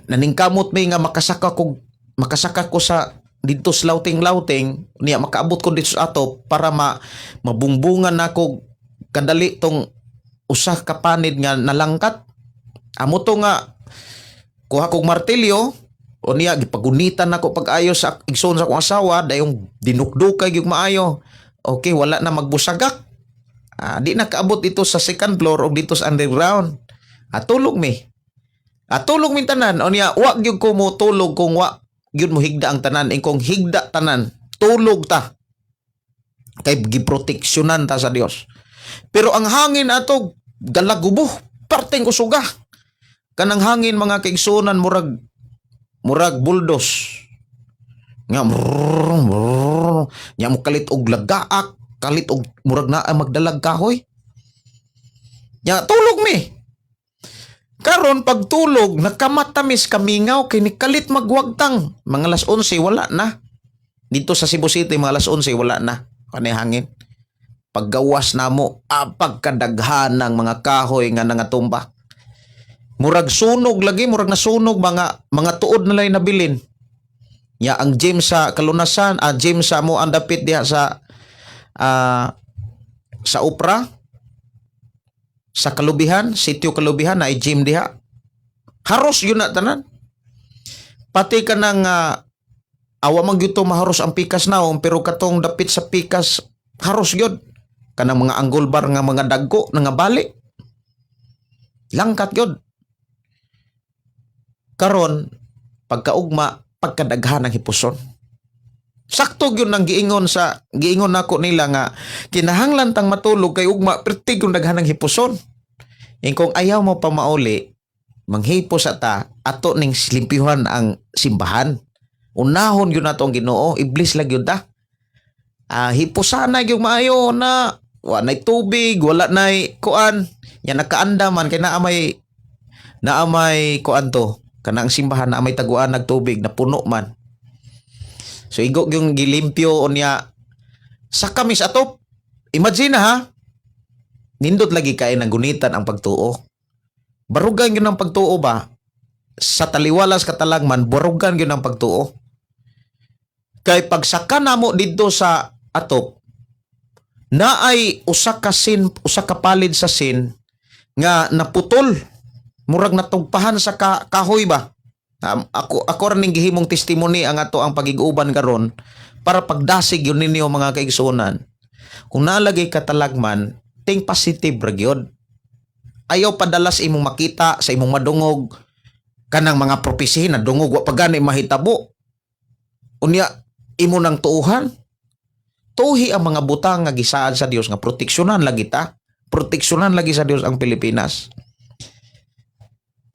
naningkamot mi nga makasaka ko sa didto sa lauting-lauting niya makaabot ko dito sa ato para mabungbungan nako kadali tong usa ka panid nga nalangkat. Amo to nga kuha kog martilyo o niya gipagunitan nako pag-ayo sa igsoon sa akong asawa, dayong dinukdukay gyud maayo. Okay, wala na magbusagak. Di na kaabot dito sa second floor o dito sa underground. Tulog mi. Tulog mi tanan. O niya, wa gyud ko mo tulog kung wa gyud mo higda ang tanan. Ingkong higda tanan, tulog ta. Kay giproteksyonan ta sa Dios. Pero ang hangin ato galagubo, parteng kusuga. Kanang hangin, mga kaigsunan, murag buldos. Nga brrr, brrr, nya mo kalit og lagaak, kalit og murag naa magdalag kahoy. Nya tulog mi. Karon pagtulog, nakamatamis kamingaw kay nikalit magwagtang. Mga alas 11 wala na. Dito sa Cebu City mga alas 11 wala na. Kanay hangin. Paggawas namo, pagkadaghan ng mga kahoy nga nangatumba. Murag sunog lagi, murag nasunog mga tuod na lang nabilin. Ya ang gym sa Kalunasan, ang gym sa mo ang dapit diha sa sa Upra, sa Kalubihan, Sitio Kalubihan na gym diha. Haros yun na tanan. Pati ka nang awa man gyud to maharos ang pikas naong pero katong dapit sa pikas haros gyud. Kanang mga anggol bar nga mga dagko nga bali. Langkat gyud. Karon pagkaugma pagkadaghan ng hipuson. Sakto gyud nang giingon sa giingon nako nila nga kinahanglan tang matulog kay ugma perti gyud daghan ng hipuson. Ingkong ayaw mo pa mauli, manghipos sa ta ato ning limpyuhan ang simbahan. Unahon gyud nato ang Ginoo, iblis lang gyud ta. Hipusan na gyud maayo na wa nay tubig, wala nay kuan. Ya nakaanda man kay naa may kuan to kanang simbahan naa may taguan nagtubig na puno man. So igo yung gilimpyo unya sa kamis atop. Imagine na ha. Nindot lagi kay nang gunitan ang pagtuo. Barugan gyud ang pagtuo ba? Sa taliwalas katalagman, barugan gyud ang pagtuo. Kay pagsaka namo didto sa atop, naay usa ka sin, usa ka palid sa sin nga naputol. Murag natugpahan sa kahoy ba? Ako ra ning gihimong testimony ang ato ang pagig-uban karon para pagdasig yun ninyo mga kaigsuonan. Kung nalagay ka talagman, think positive ra gyud. Ayaw padalas imong makita sa imong madungog kanang mga propesihin na dungog wa pa gani mahitabo. Unya imo nang tuuhan. Tuhi ang mga butang nga gisaad sa Dios nga proteksyonan lagi ta. Proteksyonan lagi sa Dios ang Pilipinas.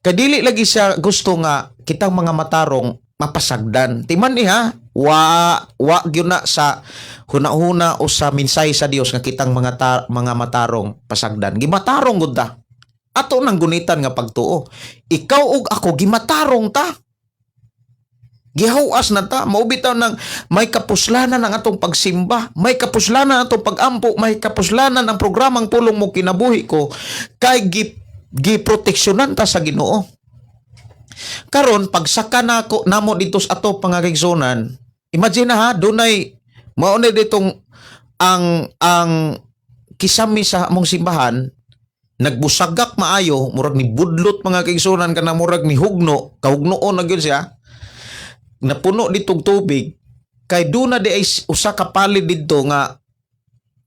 Kadili lagi siya gusto nga kitang mga matarong mapasagdan. Timan iha, wa wa gyud na sa hunahuna o sa minsay sa Dios nga kitang mga matarong pasagdan. Gimatarong gud ta. Ato nang gunitan nga pagtuo. Ikaw ug ako gimatarong ta. Gihawas na ta, mao bitaw nang may kapuslanan ang atong pagsimba, may kapuslanan ang atong pagampo, may kapuslanan ang programang Pulong Mo Kinabuhi Ko kay giproteksyonan ta sa Ginoo. Karon pagsaka nako namo dito sa ato pangagigsunan, imagine na ha, dunay mao na ditong ang kisami sa among simbahan nagbusagak maayo, murag ni budlot mga kaigsunan kana murag ni hugno, kahugnoon na gyud siya. Napuno ditong tubig kay duna di ay usa ka palid didto nga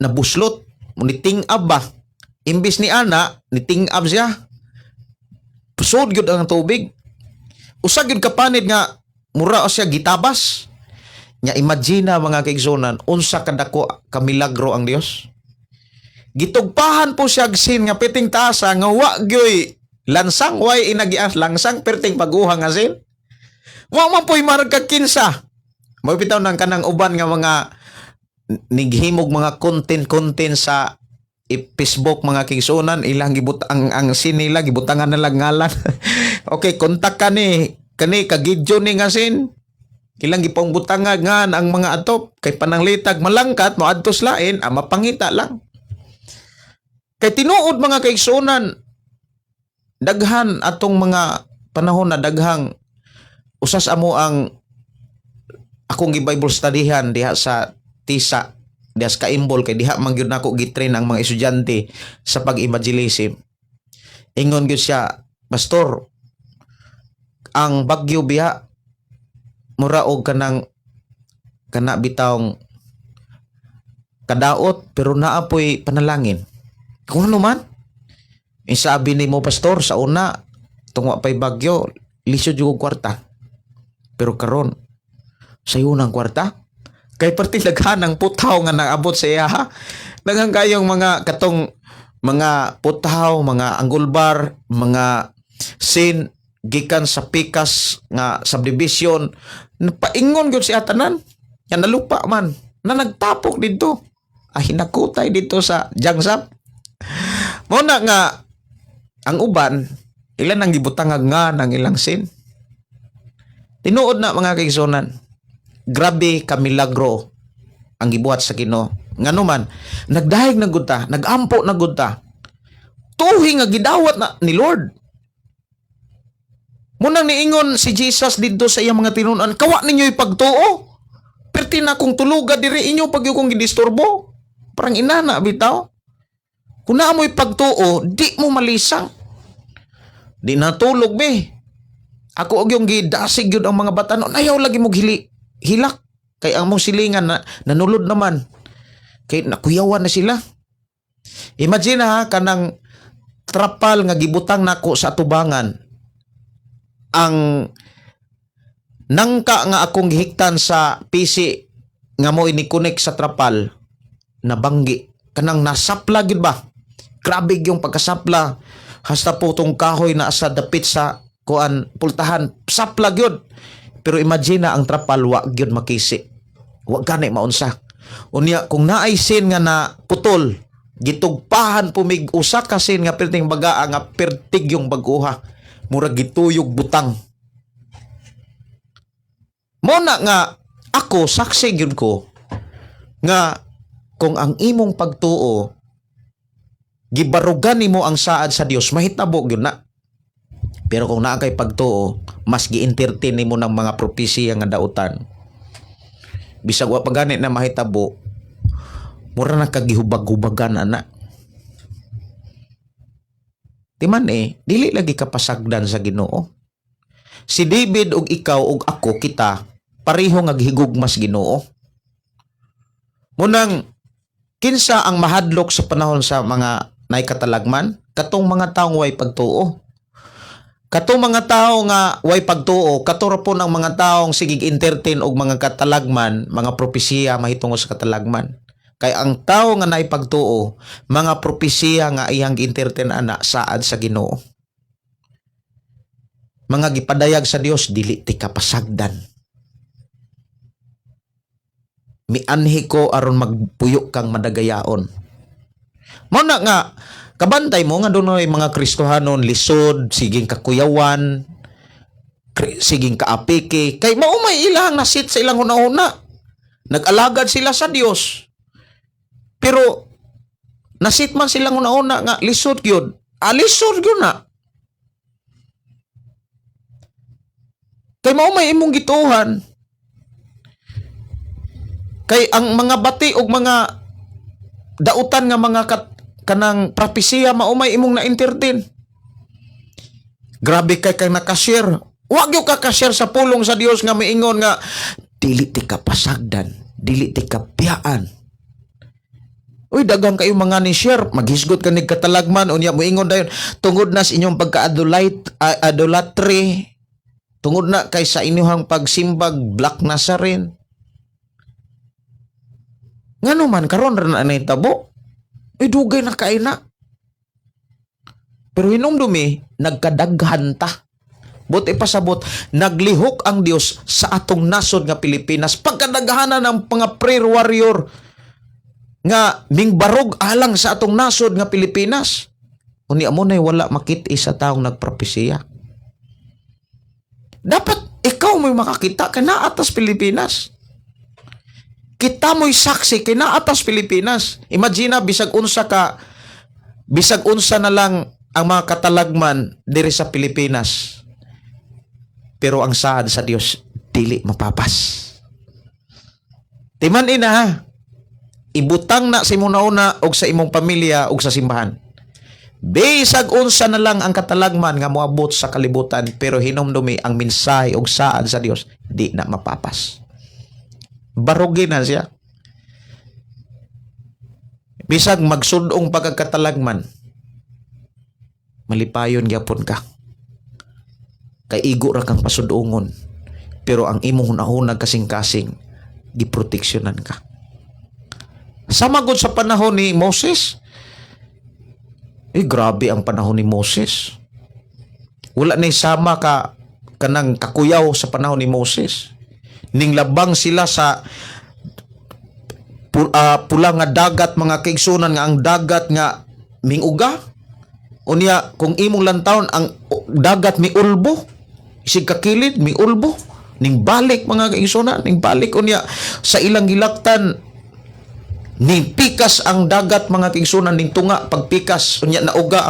nabuslot, ni ting-ab ba. Imbis ni ana, ni ting-ab siya. Pusod gyud ang tubig. Usa gyud ka panid nga mura o siya gitabas. Nya imagine na mga kaigsunan unsa kadako ka milagro ang Dios. Gitugpahan po siya sin nga piting tasa nga wa gyoy lansang, way inagias langsang perting paguha nga sin. Wa man po'y marag ka kinsa. Mao bitaw nang kanang uban nga mga nighimog mga content-content sa Facebook mga kaigsunan ilang gibut ang sin nila gibutangan na lang ngalan. Okay, kontak ka ni kani kagidyo ni nga sin. Ilang gipangbutangan nga ang mga atop kay pananglitag malangkat moadtos lain ang mapangita lang. Kay tinuod mga kaigsunan daghan atong mga panahon na daghang usas amo ang akong gi-Bible studyhan diha sa Tisa diha sa Kaimbol kay diha man gyud nako gitrain ang mga estudyante sa pag-evangelism. Ingon gyud siya, "Pastor, ang bagyo biya mura og kanang kana bitawng kadaot pero naa po'y panalangin." Kung ano man, sabi ni mo, "Pastor, sa una, tungwa pa'y bagyo, lisod yung kwarta. Pero karon, sayo ng kwarta. Kay perti daghan ang putaw nga naabot sa iya ha. Daghan kayong mga katong mga putaw, mga anggulbar, mga sin gikan sa pikas nga subdivision napaingon gyud siya tanan nga nalupa man na nagtapok didto ay hinakutay dito sa Jangsap. Mo na nga Ang uban, ilan ang gibutangag nga ng ilang sin. Tinuod na, mga kaigsunan. Grabe ka milagro ang gibuhat sa Ginoo. Ngano man, nagdahig na gud ta, nagampo na gud ta. Tuhi nga gidawat na ni Lord. Munang niingon si Jesus didto sa iyang mga tinunan, "Kawa ninyo pagtuo. Perti na kong tuluga diri, inyo pag kong gidisturbo." Parang inana bitaw. Kung naa mo'y pagtuo, di mo malisang. Di natulog be. Ako og yung gidasig yun ang mga bata noon. Ayaw lagi mo hili, hilak. Kay ang mong silingan na, nanulod naman. Kay nakuyawan na sila. Imagine ha, kanang trapal nga gibutang nako sa atubangan. Ang nangka nga akong gihiktan sa PC nga mo ini-connect sa trapal, nabanggi, kanang nasapla gyud ba. Grabe yung pagkasapla, hasta po tong kahoy na sa dapit sa kuan, pultahan, sapla gyud. Pero imagine na ang trapal wa gyud makisi, wa gani maunsa. Unya kung naay sin nga na putol, gitugpahan pumig usa ka sin nga perting bagaa, nga pertig yung baguha, murag gituyog butang. Mo na nga ako saksi gyud ko nga kung ang imong pagtuo, gibarugan nimo ang saad sa Dios, mahitabo gyud na. Pero kung naa kay pagtuo, mas gi-entertain nimo ng mga propesiya nga dautan, bisag wa pa gani na mahitabo, mura na kagihubag-hubagan ana. Timan eh, dili lagi ka pasagdan sa Ginoo. Si David ug ikaw ug ako, kita pareho nga gihigugmas Ginoo. Munang kinsa ang mahadlok sa panahon sa mga naikatalagman? Katong mga taong way pagtuo. Katong mga tao nga way pagtuo, kato ra po ng mga taong sigig entertain og mga katalagman, mga propesiya mahitungod sa katalagman. Kay ang tao nga naay pagtuo, mga propesiya nga iyang gi-entertain ana, saad sa Ginoo. Mga gipadayag sa Dios, dili ti kapasagdan. Mianhi ko aron magpuyo kang madagayaon. Mao na nga kabantay mo nga dunay mga Kristohanon lisod, siging kakuyawan, siging kaapiki, kay mao may ilang nasit sa ilang hunahuna. Nag-alagad sila sa Dios. Pero nasit man silang hunahuna nga lisod gyud. Ah, lisod gyud na. Kay mao may imong gituohan. Kay ang mga bati og mga dautan nga mga kanang propesiya, mao may imong na-entertain. Grabe kay kang nakashare. Wa gyud ka ka-share sa pulong sa Dios nga miingon nga dili ti ka pasagdan, dili ti ka biyaan. Uy, daghang kayo mga ni share, maghisgot ka nig katalagman, unya moingon dayon tungod na sa inyong pagka-adolate, idolatry, tungod na kay sa inyong pagsimbag Black Nazarene. Ngano man karon ra na nahitabo? Uy, dugay na kay na. Pero hinumdumi, nagkadaghan ta. Buot ipasabot, naglihok ang Dios sa atong nasod nga Pilipinas. Pagkadaghanan ng mga prayer warrior nga mingbarog alang sa atong nasod nga Pilipinas. Unya mo na wala makit sa taong nagpropesiya. Dapat ikaw mo'y makakita kay naa tas Pilipinas. Kita mo'y saksi kay naa tas Pilipinas. Imagine na bisag unsa na lang ang mga katalagman diri sa Pilipinas. Pero ang saad sa Dios dili mapapas. Timan ina ha. Ibutang na sa imong nauna og sa imong pamilya og sa simbahan. Bisag unsa na lang ang katalagman nga moabot sa kalibutan, pero hinumdumi ang mensahe og saad sa Dios di na mapapas. Barugin na siya. Bisag magsudong pagkatalagman, malipayon gyapon ka. Kay igo ra kang pasudongon, pero ang imong hunahuna, kasing-kasing, giproteksyonan ka. Sama gud sa panahon ni Moses. Eh, grabe ang panahon ni Moses. Wala na sama ka kanang kakuyaw sa panahon ni Moses. Ninglabang sila sa pula nga dagat, mga kaigsunan, nga ang dagat nga minguga. Unya kung imong lantawon ang dagat miulbo, isig kakilid miulbo ning balik, mga kaigsuonan, ning balik. Unya sa ilang gilaktan, ning pikas ang dagat, mga kaigsuonan, ning tunga pagpikas. Unya nauga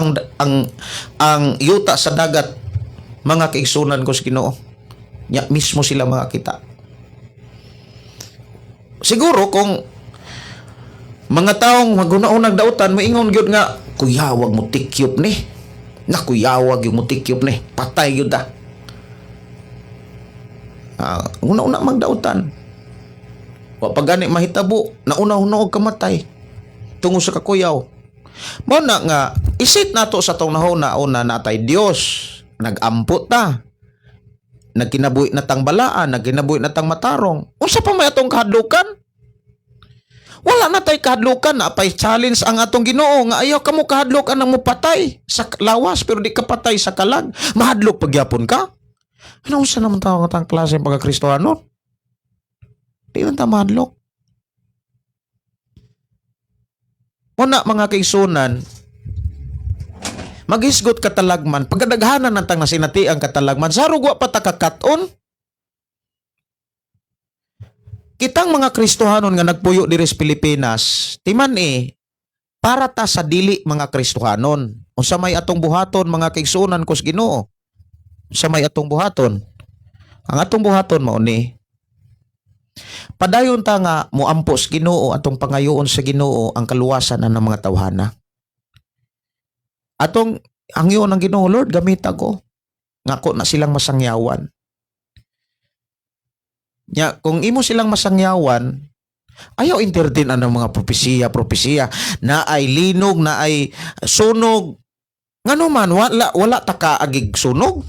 ang yuta sa dagat, mga kaigsuonan ko sa Ginoo. Nya mismo sila mga kita. Siguro kung mga taong maguna-unag dautan, moingon gyud nga kuyawag mo tikyop ni, nakuyawag yung mo tikyop ni, patay gyud ta. Una-una magdautan. Wa pa gani mahitabo, nauna-una og kamatay tungo sa kakuyaw. Mao na nga isit nato sa tong nahuna una natay Dios, nagampo ta. Nagkinabuhi na tang balaan, nagkinabuhi na tang matarong. Unsa pa may atong kahadlukan? Wala na tay kahadlukan, napay challenge ang atong Ginoo nga ayaw kamo kahadlok anang mopatay sa lawas pero di ka patay sa kalag. Mahadlok pagyapon ka. Ano, unsa naman tawag nga tang klase ng pagka-Kristohanon? Di man ta mahadlok. Muna, mga kaigsuonan, maghisgot katalagman, pagkadaghanan ng tang nasinati ang katalagman, sarog wa pa ta kakaton. Kitang mga Kristohanon nga nagpuyo diri sa Pilipinas, timan eh, para ta sa dili mga Kristohanon. Unsa may atong buhaton, mga kaigsuonan ko sa Ginoo? Unsa may atong buhaton? Ang atong buhaton mao ni padayon ta nga moampo sa Ginoo, atong pangayoon sa Ginoo ang kaluwasan na ng mga tawhana. Atong hangyoon ang Ginoo, "Lord, gamita ko. Ngako na silang masangyawan." Nya, kung imo silang masangyawan, ayaw entertain ang mga propesiya, propesiya na ay linog, na ay sunog. Ngano man, wala ta kaagig sunog.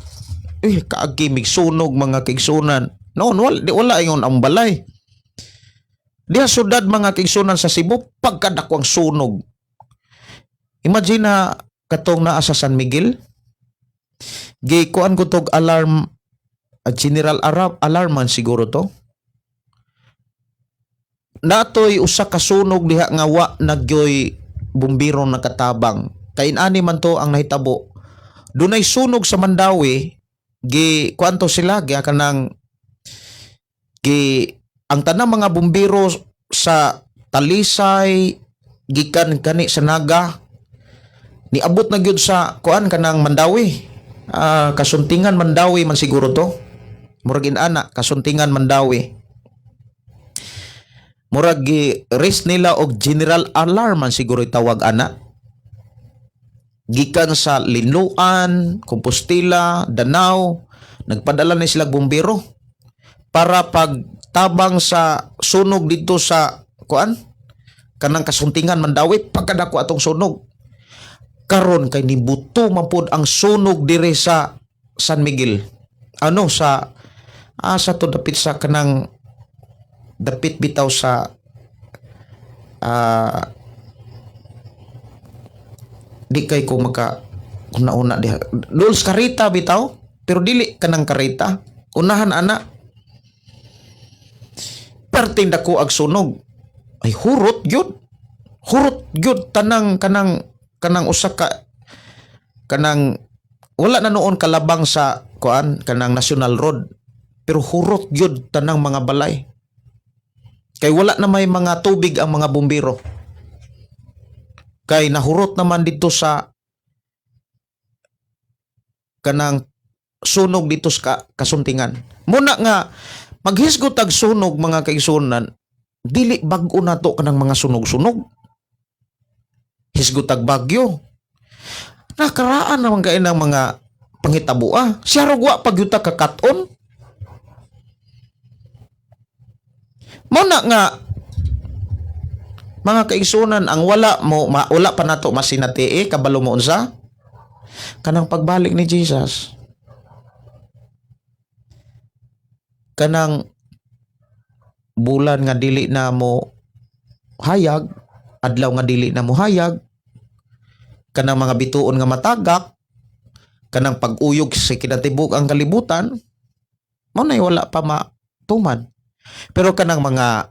Eh, kaagi mig sunog, mga kaigsuonan. Noon, wala, di, wala ingon ang balay. Diha syudad, mga kaigsuonan, sa Cebu, pagkadako ang sunog. Imagine na katong naa sa San Miguel, gikuan ko tog alarm, general alarm man siguro to. Natoy usa ka sunog diha nga wa nagyoy bumbiro nakatabang. Kay ani man to ang nahitabo. Dunay sunog sa Mandaue, gi kuanto sila, gi kanang gi ang tanang mga bumbiro sa Talisay gikan kani sa Naga, niabot na gyud sa kuan, kanang Mandaue. Ah, Kasuntingan, Mandaue man siguro to. Murag inana, Kasuntingan, Mandaue. Murag gi raise nila og general alarm man siguro itawag ana. Gikan sa Liloan, Compostela, Danao, nagpadala ni sila bumbero para pagtabang sa sunog dito sa kuan, kanang Kasuntingan, Mandaue. Pagkadako atong sunog karon kay nibuto man pod ang sunog dire sa San Miguel, ano, sa asa to, dapit sa kanang dapit bitaw sa di kay ko maka una-una diha dul sa karita bitaw, pero dili kanang karita, unahan ana. Perting dako ag sunog ay hurot gyud, hurot gyud tanang kanang usa ka kanang wala na noon kalabang sa kuan, kanang National Road, pero hurot gyud tanang mga balay kay wala na may mga tubig ang mga bumbero kay nahurot naman dito sa kanang sunog dito sa Kasuntingan. Muna nga maghisgot ag sunog, mga kaigsuonan, dili bag-o na to kanang mga sunog-sunog. Hisgot ag bagyo. Nakaraan naman kay ng mga panghitabua. Siya wa pagyuta kakaton. Muna nga mga kaigsuonan, ang wala mo wala pa nato masinati, kabalo mo unsa kanang pagbalik ni Jesus, kanang bulan nga dili na mo hayag, adlaw nga dili na mo hayag, kanang mga bituon nga matagak, kanang pag-uyog sa kinatibuk ang kalibutan, mao nay wala pa matuman. Pero kanang mga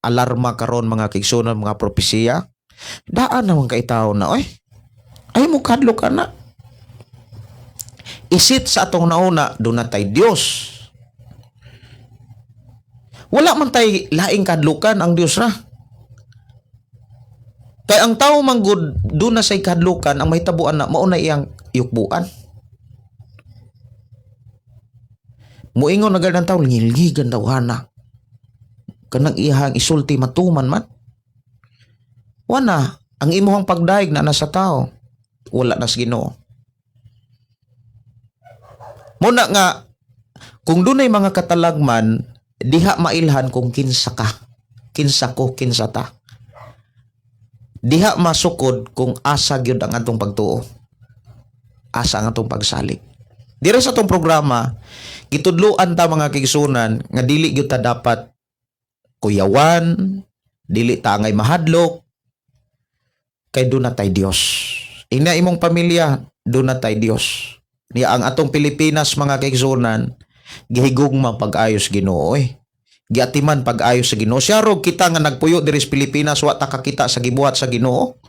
alarma karon, mga kaigsuonan, mga propesiya, daan naman kay tao na oy. Ay mo kadlok ana. Isit sa atong nauna, doon na tay Dios. Wala man tay laing kadlukan ang Dios ra. Kay ang tao manggod doon na say kadlukan ang mahitabuan na mao na iyang yukbuan. Muingon na ang tao ngilgigan daw hana. Kanang iyang isulti matuman man. Wana, ang imuhang pagdaig na nasa tao, wala na sa Ginoo. Muna nga kung dunay mga katalagman, diha mailhan kung kinsa ka, kinsa ko, kinsa ta. Diha masukod kung asa gyud ang atong pagtuo. Asa ang atong pagsalig. Dire sa atong programa, gitudloan ta, mga kaigsuonan, nga dili gyud ta dapat kuyawan, dili ta angay mahadlok kay duna tay Dios. Ina imong pamilya, duna tay Dios. Niya ang atong Pilipinas, mga kaigsuonan, gihigugma pag-ayos Ginoo eh. Giatiman pag-ayos sa Ginoo. Siya rog kita nga nagpuyo diri sa Pilipinas, wa ta kakita sa gibuhat sa Ginoo.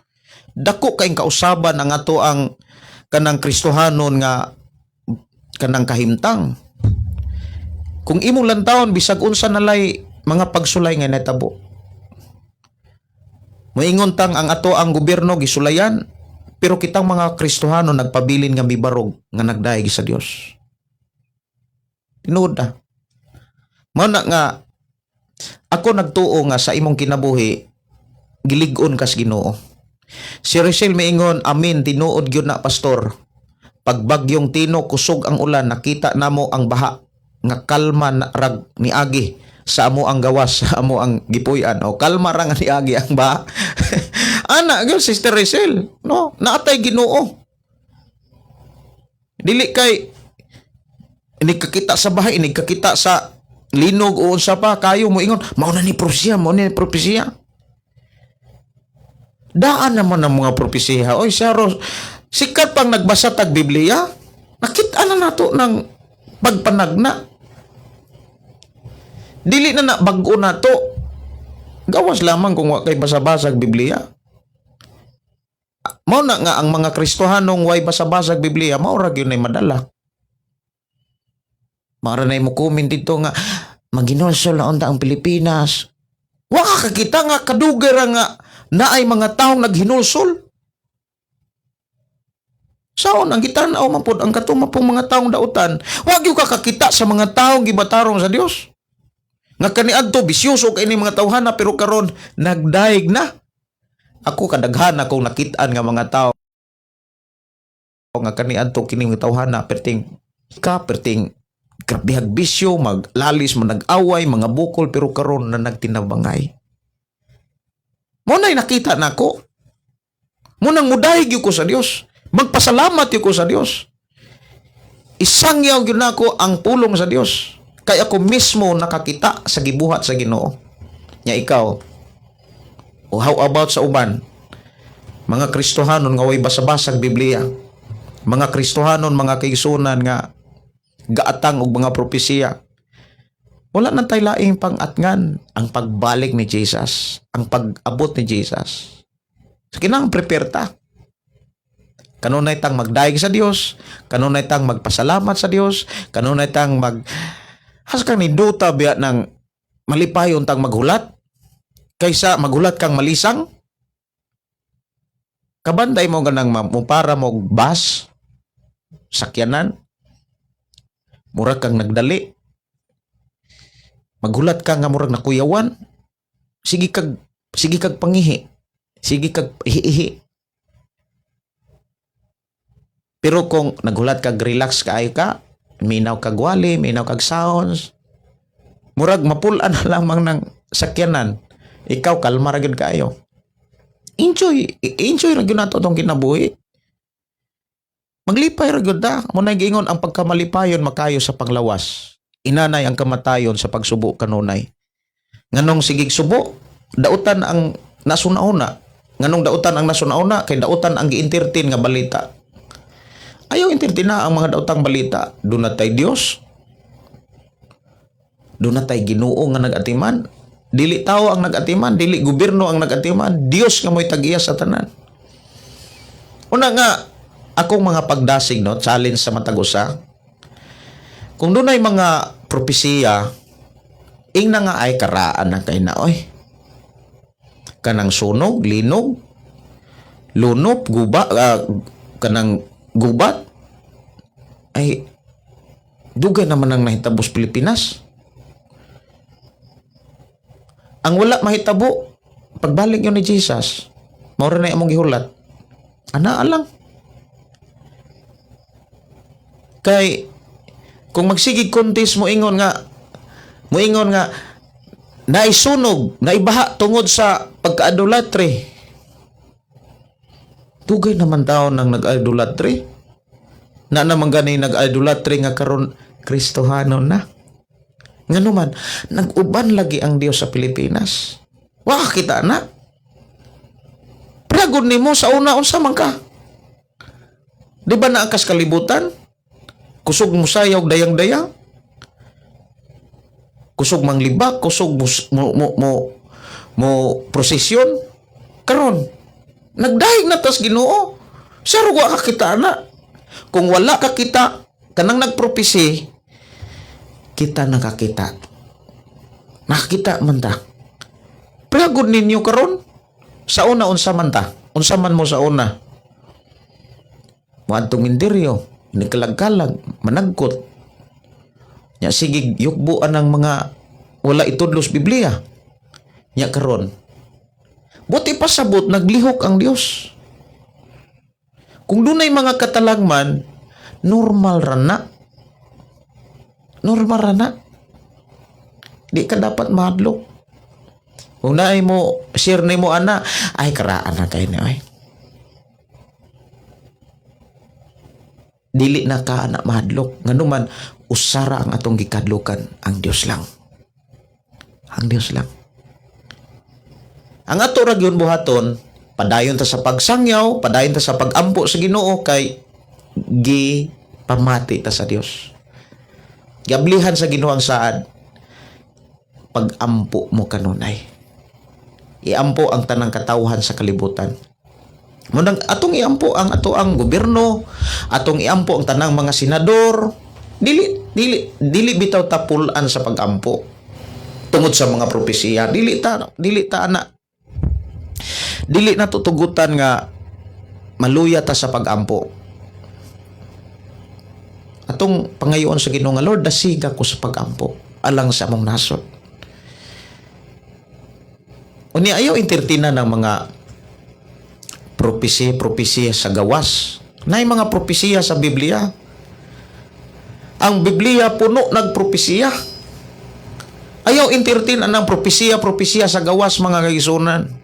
Dako kayong kausaban ang ato ang kanang Kristohanon nga kanang kahimtang. Kung imong lantawon bisag unsa nalay mga pagsulay nga natabo. Moingon tang ang ato ang gobyerno gisulayan, pero kitang mga Kristohano nagpabilin nga mibarog nga nagdayeg sa Dios. Tinuod na. Mao na nga ako nagtuo nga sa imong kinabuhi gilig-on kas Ginoo. Si Rachel miingon, "Amin, tinuod gyud na, pastor. Pagbagyong Tino, kusog ang ulan, nakita namo ang baha nga kalma na rag niagi sa amo ang gawas, sa amo ang gipuy-an." O kalma ra nga niagi ang baha. Ana gyud, Sister Rachel, no? Naatay Ginoo. Dili kay inig kakita sa bahay, inig kakita sa linog o unsa pa kayo mo ingon, mao na ni propesiya, mao na ni propesiya. Daan naman ang mga propesiya. Oy, siya ro, sikat pang nagbasa tag Biblia, nakita na nato ng pagpanagna. Dili na na bag-o na to. Gawas lamang kung wa kay basa-basag Biblia. Mao na nga ang mga Kristohanong way basa-basag Biblia, mao ra gyud nay madala. Mao ra nay mo comment dito nga maginulsol na unta ang Pilipinas. Wa ka kakita nga kadugay ra nga naay mga taong naghinulsol. Saon ang gitan-aw man pod ang katuma pong mga taong dautan. Wa gyud ka kakita sa mga taong gibatarong sa Dios. Nga kaniadto bisyoso kay ni mga tawhana pero karon nagdaig na. Ako kadaghan akong nakitaan nga mga tao nga kaniadto kini mga tawhana perting ka perting grabehag bisyo, maglalis, manag-away, mga bukol, pero karon na nagtinabangay. Mo na'y nakita nako. Mo nang mudayeg gyud ko sa Dios. Magpasalamat gyud ko sa Dios. Isangyaw gyud nako ang pulong sa Dios. Kay ako mismo nakakita sa gibuhat sa Ginoo. Nya ikaw, o how about sa uban? Mga Kristohanon nga way basa-basag Biblia. Mga Kristohanon, mga kaigsuonan nga gaatang og mga propesiya. Wala nang tay laing pang-atngan ang pagbalik ni Jesus, ang pag-abot ni Jesus. So kinahanglan prepare ta. Kanunay tang magdayeg sa Dios, kanunay tang magpasalamat sa Dios, kanunay tang mag has kang ninduta biya ng malipayon tang maghulat kaysa maghulat kang malisang. Kabanday mo ganang mo para mo bus sakyanan, murag kang nagdali, maghulat ka nga murag nakuyawan, sige kag pangihi, sige kag ihi. Pero kung naghulat kag relax kaayo ka, minaw kag wali, minaw kag sounds, murag mapulan na lamang ng sakyanan, ikaw kalma ra gyud kaayo. Enjoy, enjoy ra gyud nato tong kinabuhi. Maglipay ra gyud ta. Mo na giingon ang pagkamalipayon makayo sa panglawas. Inanay ang kamatayon sa pagsubo kanunay. Nganong sigig subo, dautan ang nasuna-una. Nganong dautan ang nasuna-una kay dautan ang gi-entertain nga balita. Ayaw entertain na ang mga dautang balita. Duna tay Dios. Duna tay Ginoo nga nag-atiman. Dili tao ang nag-atiman, dili gobyerno ang nag-atiman, Dios nga mo'y tag-iya sa tanan. Una nga, akong mga pagdasig, no, challenge sa matag usa. Kung dunay mga propesiya, ingna nga ay karaan na kay na oy. Kanang sunog, linog, lunop, guba, kanang gubat, ay dugay naman ang nahitabo sa Pilipinas. Ang wala mahitabo, pagbalik yun ni Jesus, mao ra na among gihulat. Ana alang. Kay kung magsigig kontis mo ingon nga naisunog, naibaha tungod sa pagka-idolatry. Dugay naman taon nang nag-idolatry. Na naman gani nag-idolatry nga karon Kristohanon na. Ngano man, nag-uban lagi ang Dios sa Pilipinas. Wa kita na. Pragod nimo sa una, unsa man ka? Di ba naa kas kalibutan? Kusog mo sayaw dayang-dayang? Kusog manglibak, kusog mo prosesyon. Karon, nagdahig na tas Ginoo. Saro wa ka kita na. Kung wala ka kita, kanang nagpropesi, kita nakakita. Nakakita man ta. Pragod ninyo karon. Sa una, unsa man ta? Unsa man mo sa una? Moadtong mindiryo, nikalag-kalag, managkot. Nya sige yukbuan ang mga wala itudlos Biblia. Nya karon. Buti pasabot naglihok ang Dios. Kung dunay mga katalagman, normal ra na. Normal ra na. Di ka dapat mahadlok. Kung naay mo, share nimo ana, ay karaan na kay ni ay. Dili na ka ana mahadlok. Nganuman, usara ang atong gikadlukan, ang Dios lang. Ang Dios lang. Ang ato ra gyud buhaton, padayon ta sa pagsangyaw, padayon ta sa pagampo sa Ginoo kay gi pamati ta sa Dios. Gablihan sa Ginoo ang saad, pagampo mo kanunay. Iampo ang tanang katawhan sa kalibutan. Munang atong iampo ang ato ang gobyerno, atong iampo ang tanang mga senador. Dili dili dili bitaw ta pulan sa pagampo tungod sa mga propesiya. Dili ta ana. Dili na tutugutan nga maluya ta sa pagampo. Atong pangayoon sa Ginoo nga, "Lord, dasiga ko sa pagampo alang sa among nasod." Unya ayaw entertain-a ng mga propesiya, propesiya sa gawas. Nay mga propesiya sa Biblia. Ang Biblia puno nagpropesiya. Ayaw entertain ang propesiya, propesiya sa gawas, mga kaigsuonan.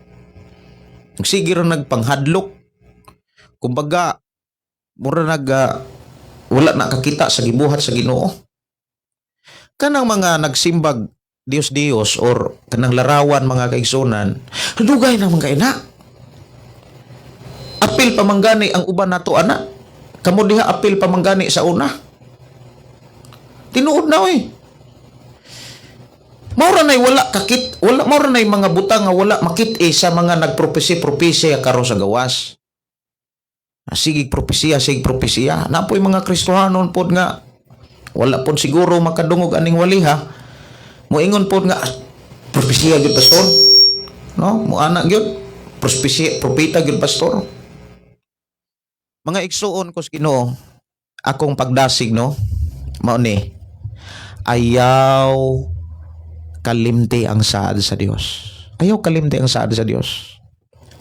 Sige ra nagpanghadlok. Kumbaga, mura nag wala na kakita sa gibuhat sa Ginoo. Kanang mga nagsimbag Dios Dios or kanang larawan, mga kaigsuonan, dugay naman kay na. Apil pa man gani ang uban nato ana. Kamo diha, apil pa man gani sa una. Tinuod na oy. Mao ra nay wala kakit, wala mao ra nay mga butang nga wala makit-i sa mga nagpropesi-propesiya karon sa gawas. Ah, sige propesiya, sige propesiya. Napoy mga Kristohanon pod nga wala pod siguro makadungog aning waliha. Moingon pod nga, "Ah, propesiya gyud, pastor." No, mo ana gyud. Propesiya, propeta gyud, pastor. Mga igsuon ko sa Ginoo, akong pagdasig, no, mao ni ayaw kalimti ang saad sa Dios. Ayaw kalimti ang saad sa Dios.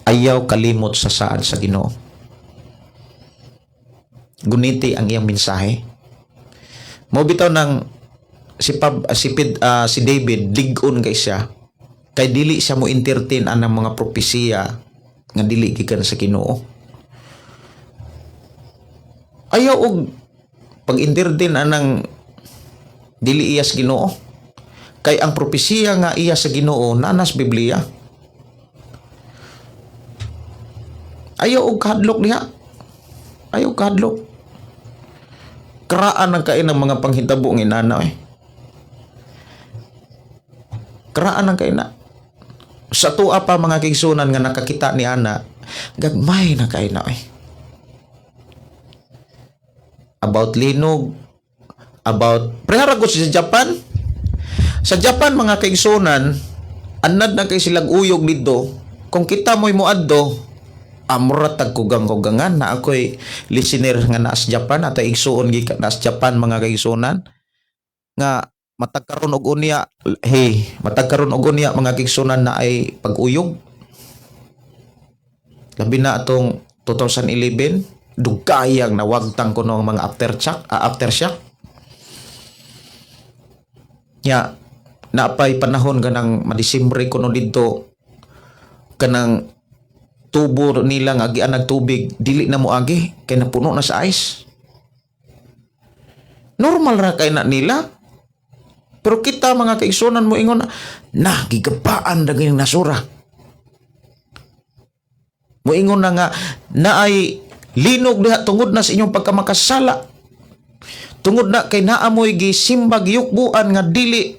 Ayaw kalimot sa saad sa Ginoo. Guniti ang iyang mensahe. Mo bitaw nang si Pab, si Pid, si David lig-on kay siya kay dili siya mo entertain anang mga propesiya nga dili gikan sa Ginoo. Ayaw og pag-entertain anang dili iya sa Ginoo. Kay ang propesiya nga iya sa Ginoo nanas Biblia. Ayaw og kahadlok diha. Ayaw kahadlok. Karaan ang kain ng mga panghitabo ng inana eh. Karaan ang kaina. Sa tuwa pa, mga kaigsuonan nga nakakita ni ana, gagmay na kaina eh. About linog, about prehara ko sa Japan. Sa Japan, mga kaigsunan, anad na kay silang uyog dito. Kung kita mo'y moadto, amura tag kugang-kugangan na ako'y listener nga naa sa Japan at igsuon gikan na sa Japan, mga kaigsunan, nga matag karon og unya, hey, matag karon og unya, mga kaigsunan, na ay pag-uyog, labi na atong 2011, dugayang nawagtang kuno ang mga aftershock. Nya naapay panahon kanang madisimbre kuno didto, kanang tubo nila nga agian nagtubig dili na moagi kay napuno na sa ice. Normal ra kay na nila, pero kita, mga kaigsunan, mo ingon na gigabaan ra gyud nasura, moingon na nga naay linog diha tungod na sa inyong pagkamakasala, tungod na kay naamoy gisimba, giyukbuan nga dili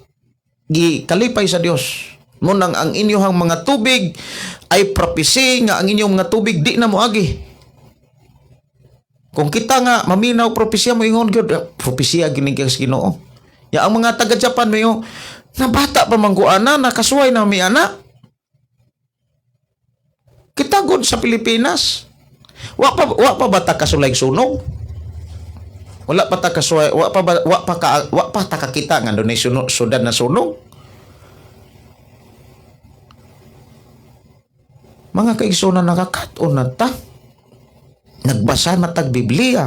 gikalipay sa Dios. Mo nang ang inyong mga tubig ay propesy nga ang inyong mga tubig di na moagi. Kung kita nga maminaw propesya, mo ingon gyud, "Ah, propesya gini sa Ginoo." Ya ang mga taga Japan mayo nabata pa man ko ana, nakasuway na mi ana. Kita gud sa Pilipinas, wa pa ba ta kasulay sunog? Wala pa ta kasuway, wa pa ba, wa pa ta kakita nga dunay sunog, sudan na sunog. Mga kaigsunan, nakakat-on na ta. Nagbasa na tag Biblia.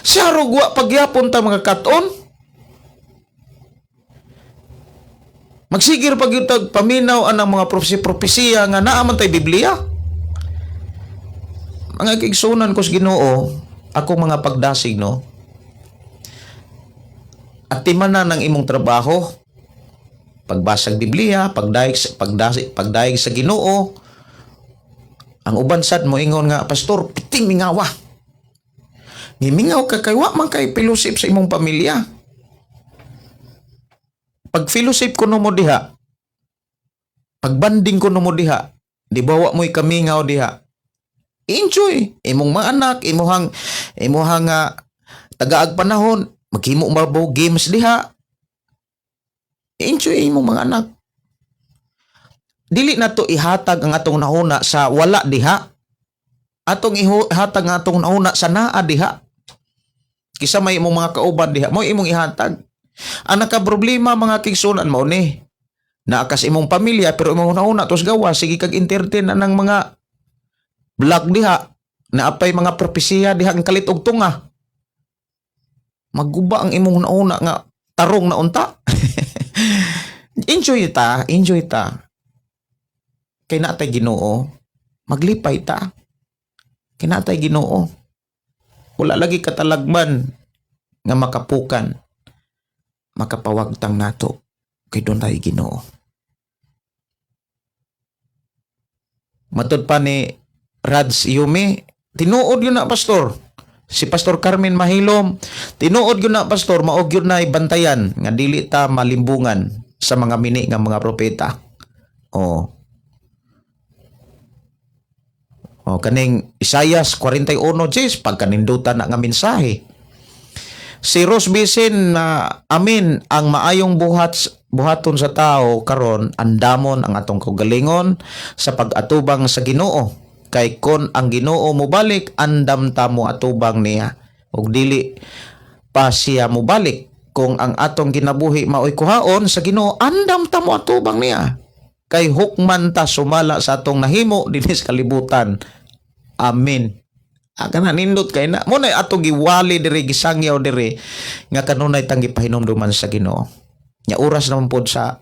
Sa wa pagyapon ta mga kat-on. Magsigir pag tag paminaw anang mga propesiya nga naa man tay Biblia. Mga kaigsunan ko sa Ginoo, ako mga pagdasig, no. At na ng imong trabaho, pagbasag Biblia, pagdayeg sa Ginoo. Ang uban sad mo ingon nga, "Pastor, piting mingawa." Mimingaw ka kay wa man kay fellowship sa imong pamilya. Pag fellowship kuno mo diha, pagbanding kuno mo diha, di ba wa mo'y kamingaw diha? Enjoy imong mga anak, imuhang tagaag panahon, maghimo mo games diha. Enjoy imong mga anak. Dili na to ihatag ang atong nahuna sa wala diha. Atong ihatag ang atong nahuna sa naa diha. Kisa may imong mga kauban diha, mo imong ihatag. Ang nakaproblema, mga kaigsunan, mao ni. Naa kas imong pamilya pero imong hunahuna tos gawa, sige kag entertain na ng mga vlog diha, naapay mga propesiya diha ang kalit og tunga. Maguba ang imong hunahuna nga tarong na unta. Enjoy ta, enjoy ta. Kay naa tay Ginoo, maglipay ta. Kay naa tay Ginoo. Wala lagi katalagman nga makapukan, makapawagtang nato kay duna tay Ginoo. Matud pa ni Rads Yumi, "Tinuod yun na, Pastor." Si Pastor Carmen Mahilom, "Tinuod yun na, Pastor, mao gyud na bantayan nga dili ta malimbungan sa mga mini nga mga propeta." Oh. Oh, kaning Isayas 41:10, pagkanindutan na nga mensahe. Si Rose Bisin na, "Amin, ang maayong buhaton sa tao karon, andamon ang atong kaugalingon sa pag-atubang sa Ginoo. Kay kon ang Ginoo mobalik, andam ta mo atubang niya. Ug dili pa siya mobalik, kung ang atong kinabuhi maoy kuhaon sa Ginoo, andam ta mo atubang niya. Kay hukman ta sumala sa atong nahimo dinhi sa kalibutan. Amen." Aga na nindot kay na. Mo na ato giwali diri, gisangyaw diri nga kanunay tang gipahinumduman sa Ginoo. Nya oras naman pod sa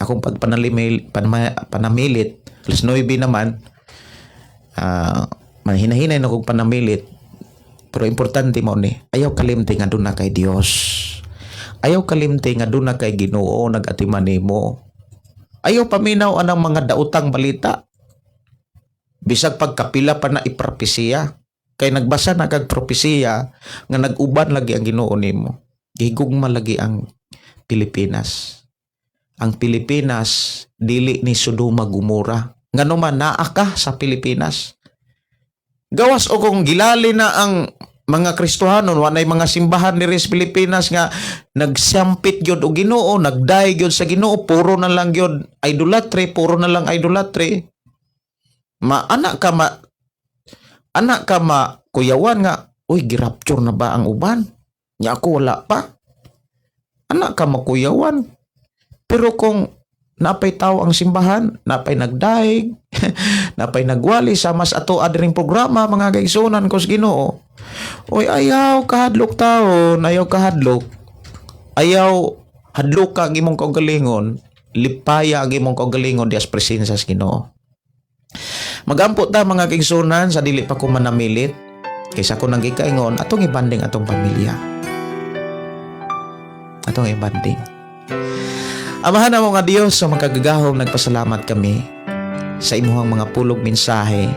akong pagpanalimil panamilit, alas 9 naman. Manhinahinay na kog panamilit. Pero importante mo ni, ayaw kalimti nga duna kay Dios. Ayaw kalimti nga duna kay Ginoo nagatiman nimo. Ayaw paminaw anang mga daotang balita. Bisag pagkapila pa na ipropesiya. Kay nagbasa na kag propesiya nga nag-uban lagi ang Ginoo nimo. Gihigugma lagi ang Pilipinas. Ang Pilipinas dili ni Sodoma Gomora. Ngano man naa ka sa Pilipinas. Gawas o kung gilali na ang mga Kristohanon, wa nay mga simbahan diri sa Pilipinas nga nagsampit gyud og Ginoo, nagdayeg gyud sa Ginoo, puro na lang gyud idolatry, puro na lang idolatry. Ma anak ka ma anak ka ma kuyawan nga, "Uy, girapture na ba ang uban? Nya ako wala pa." Anak ka makuyawan. Pero kung napay tao ang simbahan, napay nagdaig, napay nagwali sa mas ato adiring programa, mga kaigsuonan ko sa Ginoo. Oy, ayaw kahadlok taon, ayaw kahadlok. Ayaw hadlok ka ang imong kaugalingon, lipaya ang imong kaugalingon dias presensya sa Ginoo. Magampo ta, mga kaigsuonan, sa dili pa ko manamilit kaysa ko nang gikaingon, atong ibanding atong pamilya. Atong ibanding. Amahan namo nga Dios sa makagagahom, nagpasalamat kami sa imuhang mga pulong, mensahe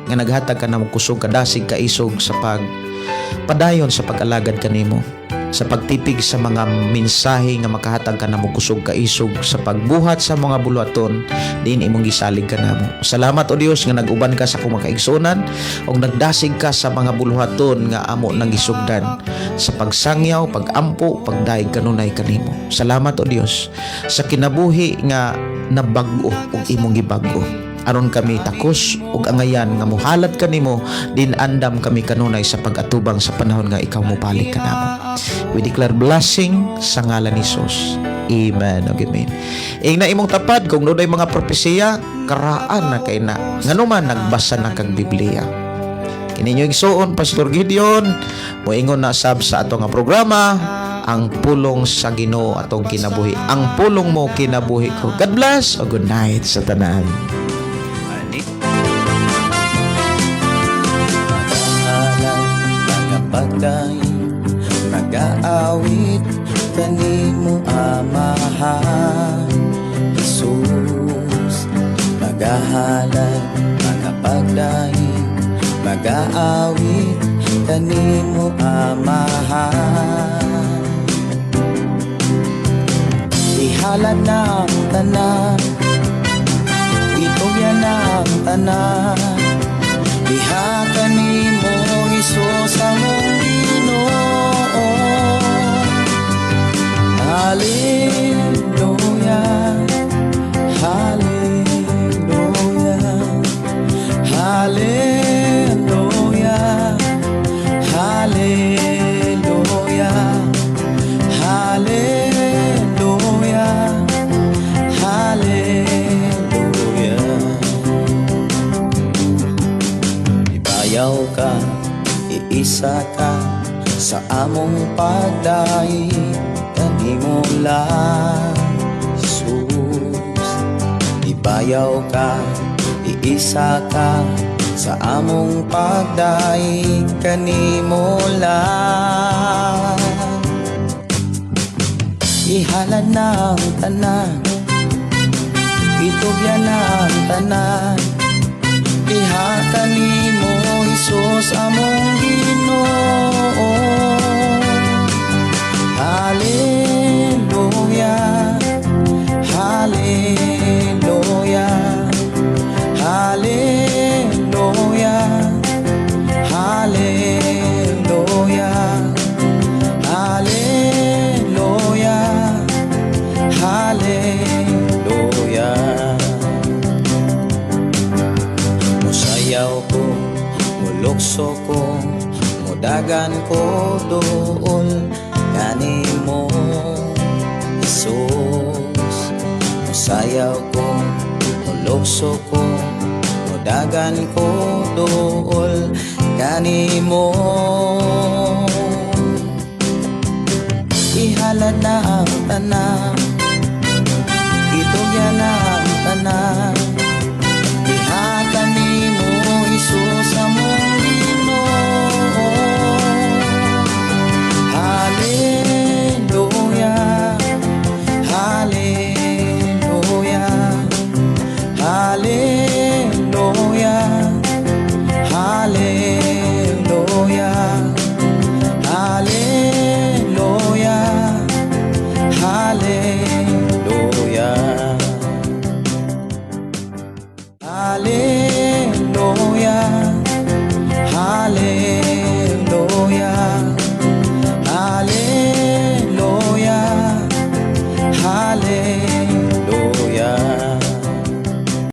nga naghatag ka namo kusog, kadasig, kaisog sa pag padayon sa pag-alagad kanimo, sa pagtipig sa mga mensahe nga makahatag ka namo kusog, kaisog sa pagbuhat sa mga buluhaton diin imong gisalig ka namo. Salamat, O Dios, nga nag-uban ka sa akong mga kaigsuonan ug nagdasig ka sa mga buluhaton nga amo nang gisugdan sa pagsangyaw, pagampo, pagdayeg kanunay kanimo. Salamat, O Dios, sa kinabuhi nga nabag-o ug imong gibag-o aron kami takos ug angayan nga muhalad kanimo din andam kami kanunay sa pag-atubang sa panahon nga ikaw mobalik kanamo. We declare blessing sa ngalan ni Jesus. Amen ug amen. Ingna imong tapad kung dunay mga propesiya, karaan na kay na. Ngano man nagbasa na kag Biblia. Kini inyong igsuon, Pastor Gideon, moingon na sab sa ato nga programa, Ang Pulong sa Ginoo atong kinabuhi. Ang pulong mo kinabuhi ko. God bless o good night sa tanan. Ani Magahalad, magapagdaig, magaawit kanimo, Amahan Jesus. Magahalad, magapagdaig, magaawit kanimo, Amahan. Ihalad na ang tanan, itugyan na ang tanan. Diha kanimo, Hesus among Ginoo. Hallelujah, Hallelujah, Hallelujah, Hallelujah, Hallelujah, Hallelujah. Ibayaw ka, iisa ka sa among pagdaig kanimo lang, Jesus. Ibayaw ka, iisa ka sa among pagdaig kanimo lang. Ihalad na ang tanan, itugyan na ang tanan. Diha kanimo, Hesus among Ginoo. Hallelujah, Hallelujah, Hallelujah, Hallelujah, Hallelujah, Hallelujah. Musayaw ko, mulukso ko, mudagan ko duol kanimo, Jesus. Musayaw ko, mulukso ko, mudagan ko duol kanimo. Ihalad na ang tanan, itugyan na ang tanan. Diha kanimo, Hesus among Ginoo. Hallelujah, Hallelujah, Hallelujah, Hallelujah, Hallelujah, Hallelujah. Amen.